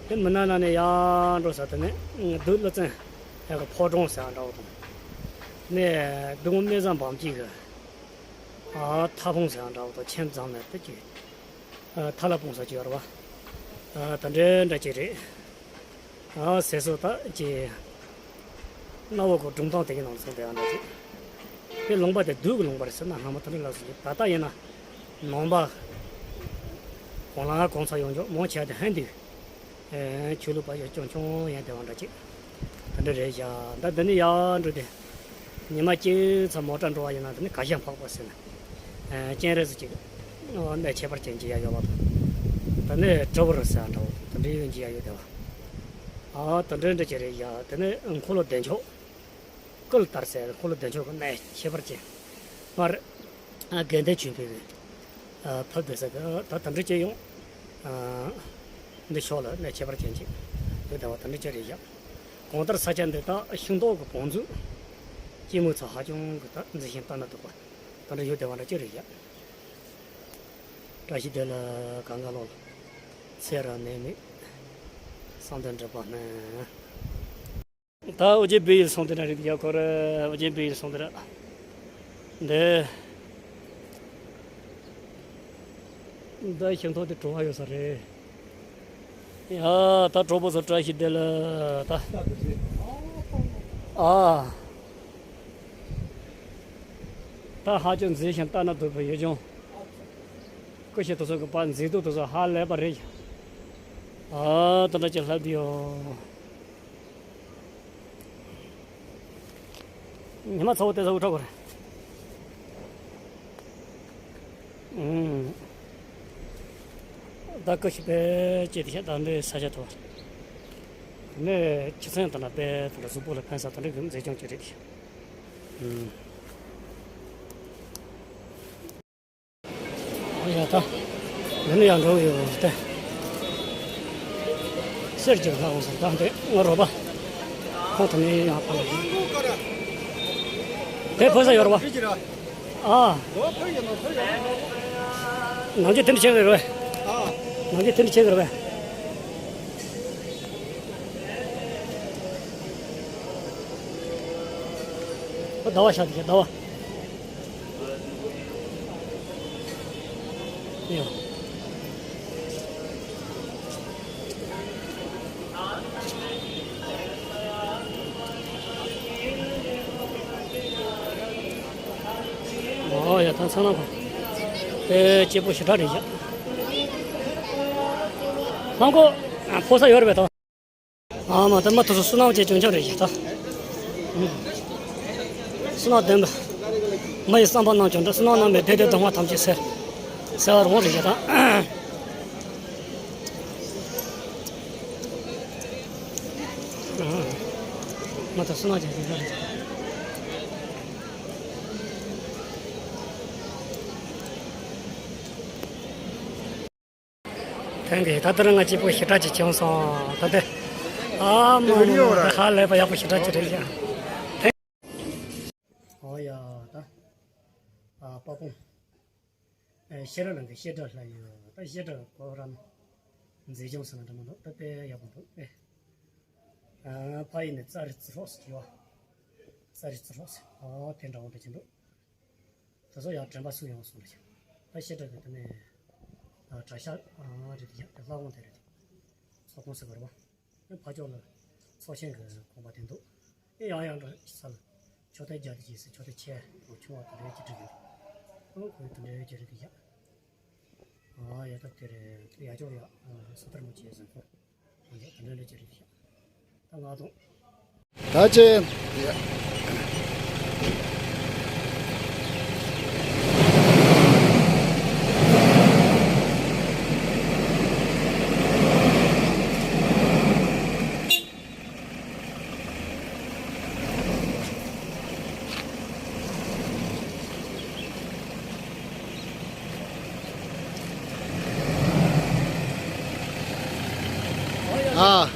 དེ་མི་ནག་ལ་ནས་ཡར་འགྲོ་ས་དེ་ནས་བདུད་ཀླུ་བཙན་ཡ་གི་ཕོ་བྲང་ཟེར་བ་འདྲ་བོ་དང་། ནས་བདུད་མོ་སྨན་བཟང་འབངས་སྐྱིད་གི་ཨ་ཐ་སྤུངས་ཟེར་ཡང་འདྲ་བོ་དང་ཁྱིམ་ཚང་མས་དེ་ཀྱི་ཨ་ཐ་ལ་སྤུངས་ས་ཀྱི་ཡོད་རེད་བ། ཨ་ད་འདྲའི་འདྲ་ཅིག་རེད། ཨ་ཟེར་སོ་ད་ཀྱི་གནའ་བོ་གི་སྒྲུང་གཏམ་དེ་གི་ནང་ཚན་དེ་ཡང་འདྲ་ཅིག་དེ་ལུང་པ་དེ་བདུད་ཀྱི་ལུང་པ་རེད་ཟེར་ན་སྔ་མོ་དེ་འདྲ་ལབ་སོང་ད། ལྟ་ཡིན་ན་ནང་པ་གོང་ལ་གོང་ཚ་ཡོང་ཆོག་མང་ཆེ་བ་དེ་ཧན་དུས། ཆོས་ལུགས་པ་ཡང་ཆུང་ཆུང་ཡང་དེ་བ་འདྲ་ཅིག་དེ་འདྲ་རེད་བཞག་ད་འདི་ནི་ཡར་འགྲོ་དེ། ཉི་མ་གཅིག་ཚ་མོ་ཊ་འགྲོ་བ་ཡིན་ན་དེ་ནི་ག་ཤ་འཕགས་པ་ཟེར་ན། སྤྱན་རས་གཟིགས་ཀྱི་གནས་ཁྱད་པར་ཅན་གྱི་ཡ་ཡོད་པ་དང་། དེ་ནི་གྲི་བུར་ཟེར་འདྲ་བོ་དེ་འདྲའི་ཡོན་གྱི་ཡ་ཡོད་དེ་བ། ཨ་དེ་འདྲ་འདྲ་ཅིག་རེད་ཡ། དེ་ནས་འཁོར་ལོ་བདེ་མཆོག་ཀུན་ལ་དར་སའི་འཁོར་ལོ་བདེ་མཆོག་གི་གནས་ཁྱད་པར་ཅན། སྔར་ཨ་དགེ་ལྡན་ཆོས་འཕེལ་གྱིས་ཨ་ཕབ་བསྡད་ས་གི་ད་དེ་འདྲ་ཅིག་ཡང་ཨ་འདི་ཕྱོགས་ལ་གནས་ཁྱད་པར་ཅན་ཅིག་ཡོད་བསྡད་པ་དེ་འདྲ་ཅིག་རེད་ཡ། གང་ལྟར་ས་ཆ་འདི་དག་ཤིང་ཏོག་གི་བང་མཛོད་སྐྱེད་མོས་ཚལ་ཧ་ཅང་གི་ད་མཛེས་ཤིང་ལྟ་ན་སྡུག་པ་དེ་འདྲ་ཡོད་བསྡད་པ་འདྲ་ཅིག་རེད་ཡ། བཀྲ་ཤིས་བདེ་ལེགས། གང་ག་ལོག་ལ་ཚེ་རབས་ནད་མེད་བསམ་དོན་འགྲུབ་པ་སྨོན། ད་ཨོ་རྒྱན་བོད་ཡུལ་སོང་དེ་འདྲ་རེད་ཡ། ཁོ་རེ་ཨོ་རྒྱན་བོད་ཡུལ་སོང་དེ་འདྲ། འདི་འདི་ཤིང་ཏོག་དེ་བྲོ་བ་ཡོད་ས་རེད་ཡ། ད་གྲོགས་པོ་ཚོ་བཀྲ་ཤིས་བདེ་ལེགས་ད། ཨ་ད་ཧ་ཅང་མཛེས་ཤིང་ལྟ་ན་སྡུག་པའི་ཡུལ་ལྗོངས། སྐུ་ཞབས་དེ་ཚོ་གི་པར་མཛེས་སྡུག་དེ་ཚོ་ཧ་ལས་པ་རེད། ཨ་ད་འདྲ་ཅིག་ལྷག་བསྡད་ཡོད། ཉི་མ་ཚ་བོ་དེ་ཚ་བོ་འཁྲབ་དགོས་རེད། ཨུམ། ད་སྐུ་ཞབས་དཔེ་ཅིག་དེ་ཤ་ད་འདྲའི་ས་ཆ་ཐོག་ནས་ཁྱི་ཚན་དང་ན་དཔེ་དང་གཟུགས་པོ་ལ་ཕན་ས་དང་འདྲ་གི་མཛེས་ལྗོངས་ཅིག་རེད། ཨུམ། ཡ་ད། འདི་ནི་ཡང་འགྲོ་གི་ཡོད་རེད་དེ། གསེར་གྱི་ལྷ་འོང་ཟེར་ད་འདི་ང་རོགས་པ། ཁོང་དང་ནི་ཡང་ཕ་ལ་ཡིན། དེ་ཕོ་ས་ཡོད་རེད་པ། ཨ། ནམ་རྒྱུན་དེ་འདྲ་བྱེད་ཀྱི་རེད་པས། ནམ་རྒྱུན་དེ་འདྲ་བྱེད་ཀྱི་རེད་པས། ཟླ་བ་ཤར་དེ་ཟླ་བ། ཡོ། ཨོ་ཡ་ད་ཚང་མ་གོ། དེ་སྐྱིད་པོ་ཞེ་དྲག་རེད་ཤག་ཧང་གོ། ཕོ་ས་ཡོད་རེད་པས་ད། ཨ་མ་ད་མ་ཐུ་སུ་སུ་ནང་ཅེ་ཅུང་ཅང་རེད་ཤག་ད། སུ་ནང་ལྡན་པ། མ་ཡི་བསམ་པ་རྣམས་ཀྱང་འདྲ། སུ་ནང་རྣམས་པའི་བདེ་སྡུག་སྡུག་བསྔལ་ཐམས་ཅད་སེལ། སེལ་བར་འོང་རེད་ཤག་ད། མ་ཐུ་སུ་ནང་ཅེ་ཅུང་ཅང་རེད་ཤག་ཐེངས་འདི་ད་ལྟར་ང་སྐྱིད་པོ་ཞེ་དྲག་ཅིག་བྱུང་སོང་ད་ལྟ། ཨ་མ་མ་མ་ཧ་ལས་པ་ཡག་པོ་ཞེ་དྲག་ཅིག་རེད་ཤག་ཨོ་ཡ་ད། ཨ་པ་པོང་། ཨེ་ཤེས་རབ་ལགས་ཀྱི་བཤད་གྲྭ་ལྷ་ཡོད་ད། བཤད་གྲྭ་གོ་རམ། མཛེས་ལྗོངས་ཟེར་ན་འདྲ་མ་འདུག་ད་དཔེ་ཡག་པོ་འདུག་ཨེ། ཨ་ཕ་ཡི་ནས་ཙ་རི་ཙི་ཧྲོག་ཟེར་གྱི་བ། ཙ་རི་ཙི་ཧྲོག་ཟེར་ཨོ་དེ་འདྲ་བོ་འདྲ་ཅིག་འདུག་དེ་ཚོ་ཡང་དྲན་པ་སུ་ཡོང་སོང་ལ་ཤག་ད་བཤད་གྲྭ་གི་དེ་ནས་གྲྭ་ཤག་རེད་ཡ། དེ་ལྷ་དབང་དེ་རེད། ཚོགས་ཁང་ཟེར་བ་རེད་བ། ཕ་ཕྱོགས་ལ་ཚོགས་ཆེན་གྱི་དགོན་པ་དེ་འདུག་ཨེ་ཡང་ཡང་འགྲོ་ས་ལ་མཆོད་རྟེན་རྒྱ་དེ་ཅིག་ཟེར་མཆོད་རྟེན་ཆེ་རུ་ཆུང་བ་དེ་འདྲའི་ཅིག་བྲིས་ཡོད། ཨང་ཁོས་དེ་འདྲའི་ཅིག་རེད་ཡ། ཨ་ཡ་ད་དེ་རེད་ཡ། ཅོག་ཡ་ཨ་སོ་ཐར་མོ་ཆེ་ཟེར་ཁོ། ཨ་ཡ་དེ་འདྲའི་ཅིག་རེད་ཡ། ད་ང་དང་། ད་ཅེ། ཨ།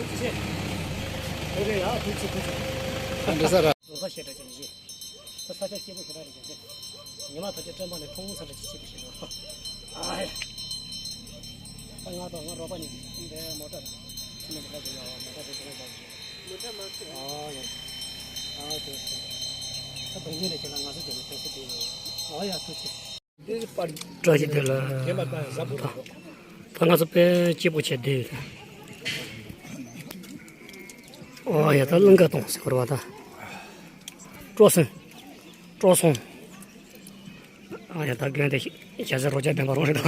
འགྲོ་ས་ར། བཟོ་ས་ཞེ་དྲག་ཅིག་རེད། ད་ས་ཆ་སྐྱིད་པོ་ཞེ་དྲག་རེད་ཀྱང་། ཉི་མ་ཐོ་ཅེ་སྤྲིན་པ་ནས་ཁོང་ས་དྲག་ཅིག་སྐྱིད་པོ་ཞེ་དྲག་ཨ་ཡ། ད་ང་དང་ང་རོགས་པ་གཉིས་འདི་མོ་ཊ་ར། ཁྱི་མོ་འདི་ལ་ཟེར་ཡ་མོ་ཊ་དེ་དེ་ལ་ཟེར། མོ་ཊ་མ་ཁྱེར། ཨ་ཡ། ཨ་དེ་ད་གདོང་ཉིད་ལ་ཁྱེར་ན་ང་ཚོ་དེ་ནས་ཕན་སེ་དེ་ཡོད། ཨ་ཡ་ཐུགས་རྗེ་ཆེ། བཀྲ་ཤིས་བདེ་ལེགས། ད་ང་ཚོ་དཔེ་སྐྱིད་པོ་བྱས་བསྡད་ཡོད། ཨོ་ཡ་ད་གླིང་ག་གཏོང་ཟེར་བ་ད། སྤྲོ་སོང་། སྤྲོ་སོང་། ཨ་ཡ་ད་རྒན་དེ་ཞྭ་ཟས་རོ་བརྒྱ་ལྡན་པ་རང་རེད་ད།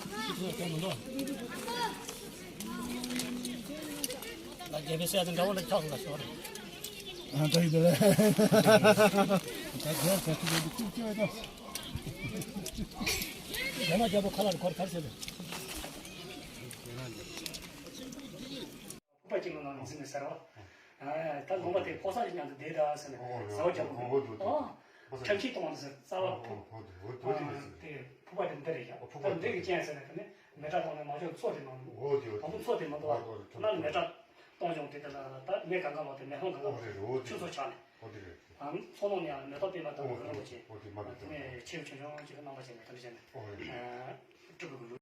ལ་རྒྱལ་པོའི་སྲས་དང་འདྲ་བོ་ལ་ཆགས་སོང་ལ་ཤོར། ཨ་ད་ཡིན་ད་ལ། ད་རྒྱལ་ས་ཐུག་གི་ཅིག་ཅིག་ད། རྒྱ་ནག་རྒྱལ་པོ་ཁ་ལ་གོར་གར་ཟེར་ལ། ཕུག་པ་གཅིག་ལ་ནང་འཛིན་ནས་ཟེར་བ། ད་ལུང་པ་དེ་ཕོ་གསར་གྱི་མཉམ་དུ་བསྡད་ད་ཟེར་ནས་ཟ་བ་རྒྱབ་དགོས། ཁྲམ་ཁྱི་གཏོང་བ་ཟེར་རྩ་བ་ཕུག་དེ་ཕུག་པ་དེ་འདི་རེད་ཀྱང་ཟེར་ནས་དེ་ནས་མེ་དྲག་གཏོང་ནས་མ་འཇོག་མཚོ་དེ་མང་། དང་པོ་མཚོ་དེ་མ་འདུག་བ། ནང་ལ་མེ་དྲག་གཏོང་བྱུང་དེ་དེ་ལ་ད་མེ་གང་གང་ལོག་དེ་མེ་ལྷུང་གང་གང་ལོག་ཆུ་མཚོ་ཆགས་ནས། མཚོ་ནང་ནས་ཡང་མེ་ཏོག་པད་མ་དང་རི་ལོ་ཅན། དེ་ནས་ཆེ་ཆུང་ཆུང་ཅིག་རྣམ་པ་ཅན་ནས་དེ་འདྲ་བྱས་ནས་སྤྲུལ་པའི་ལུགས།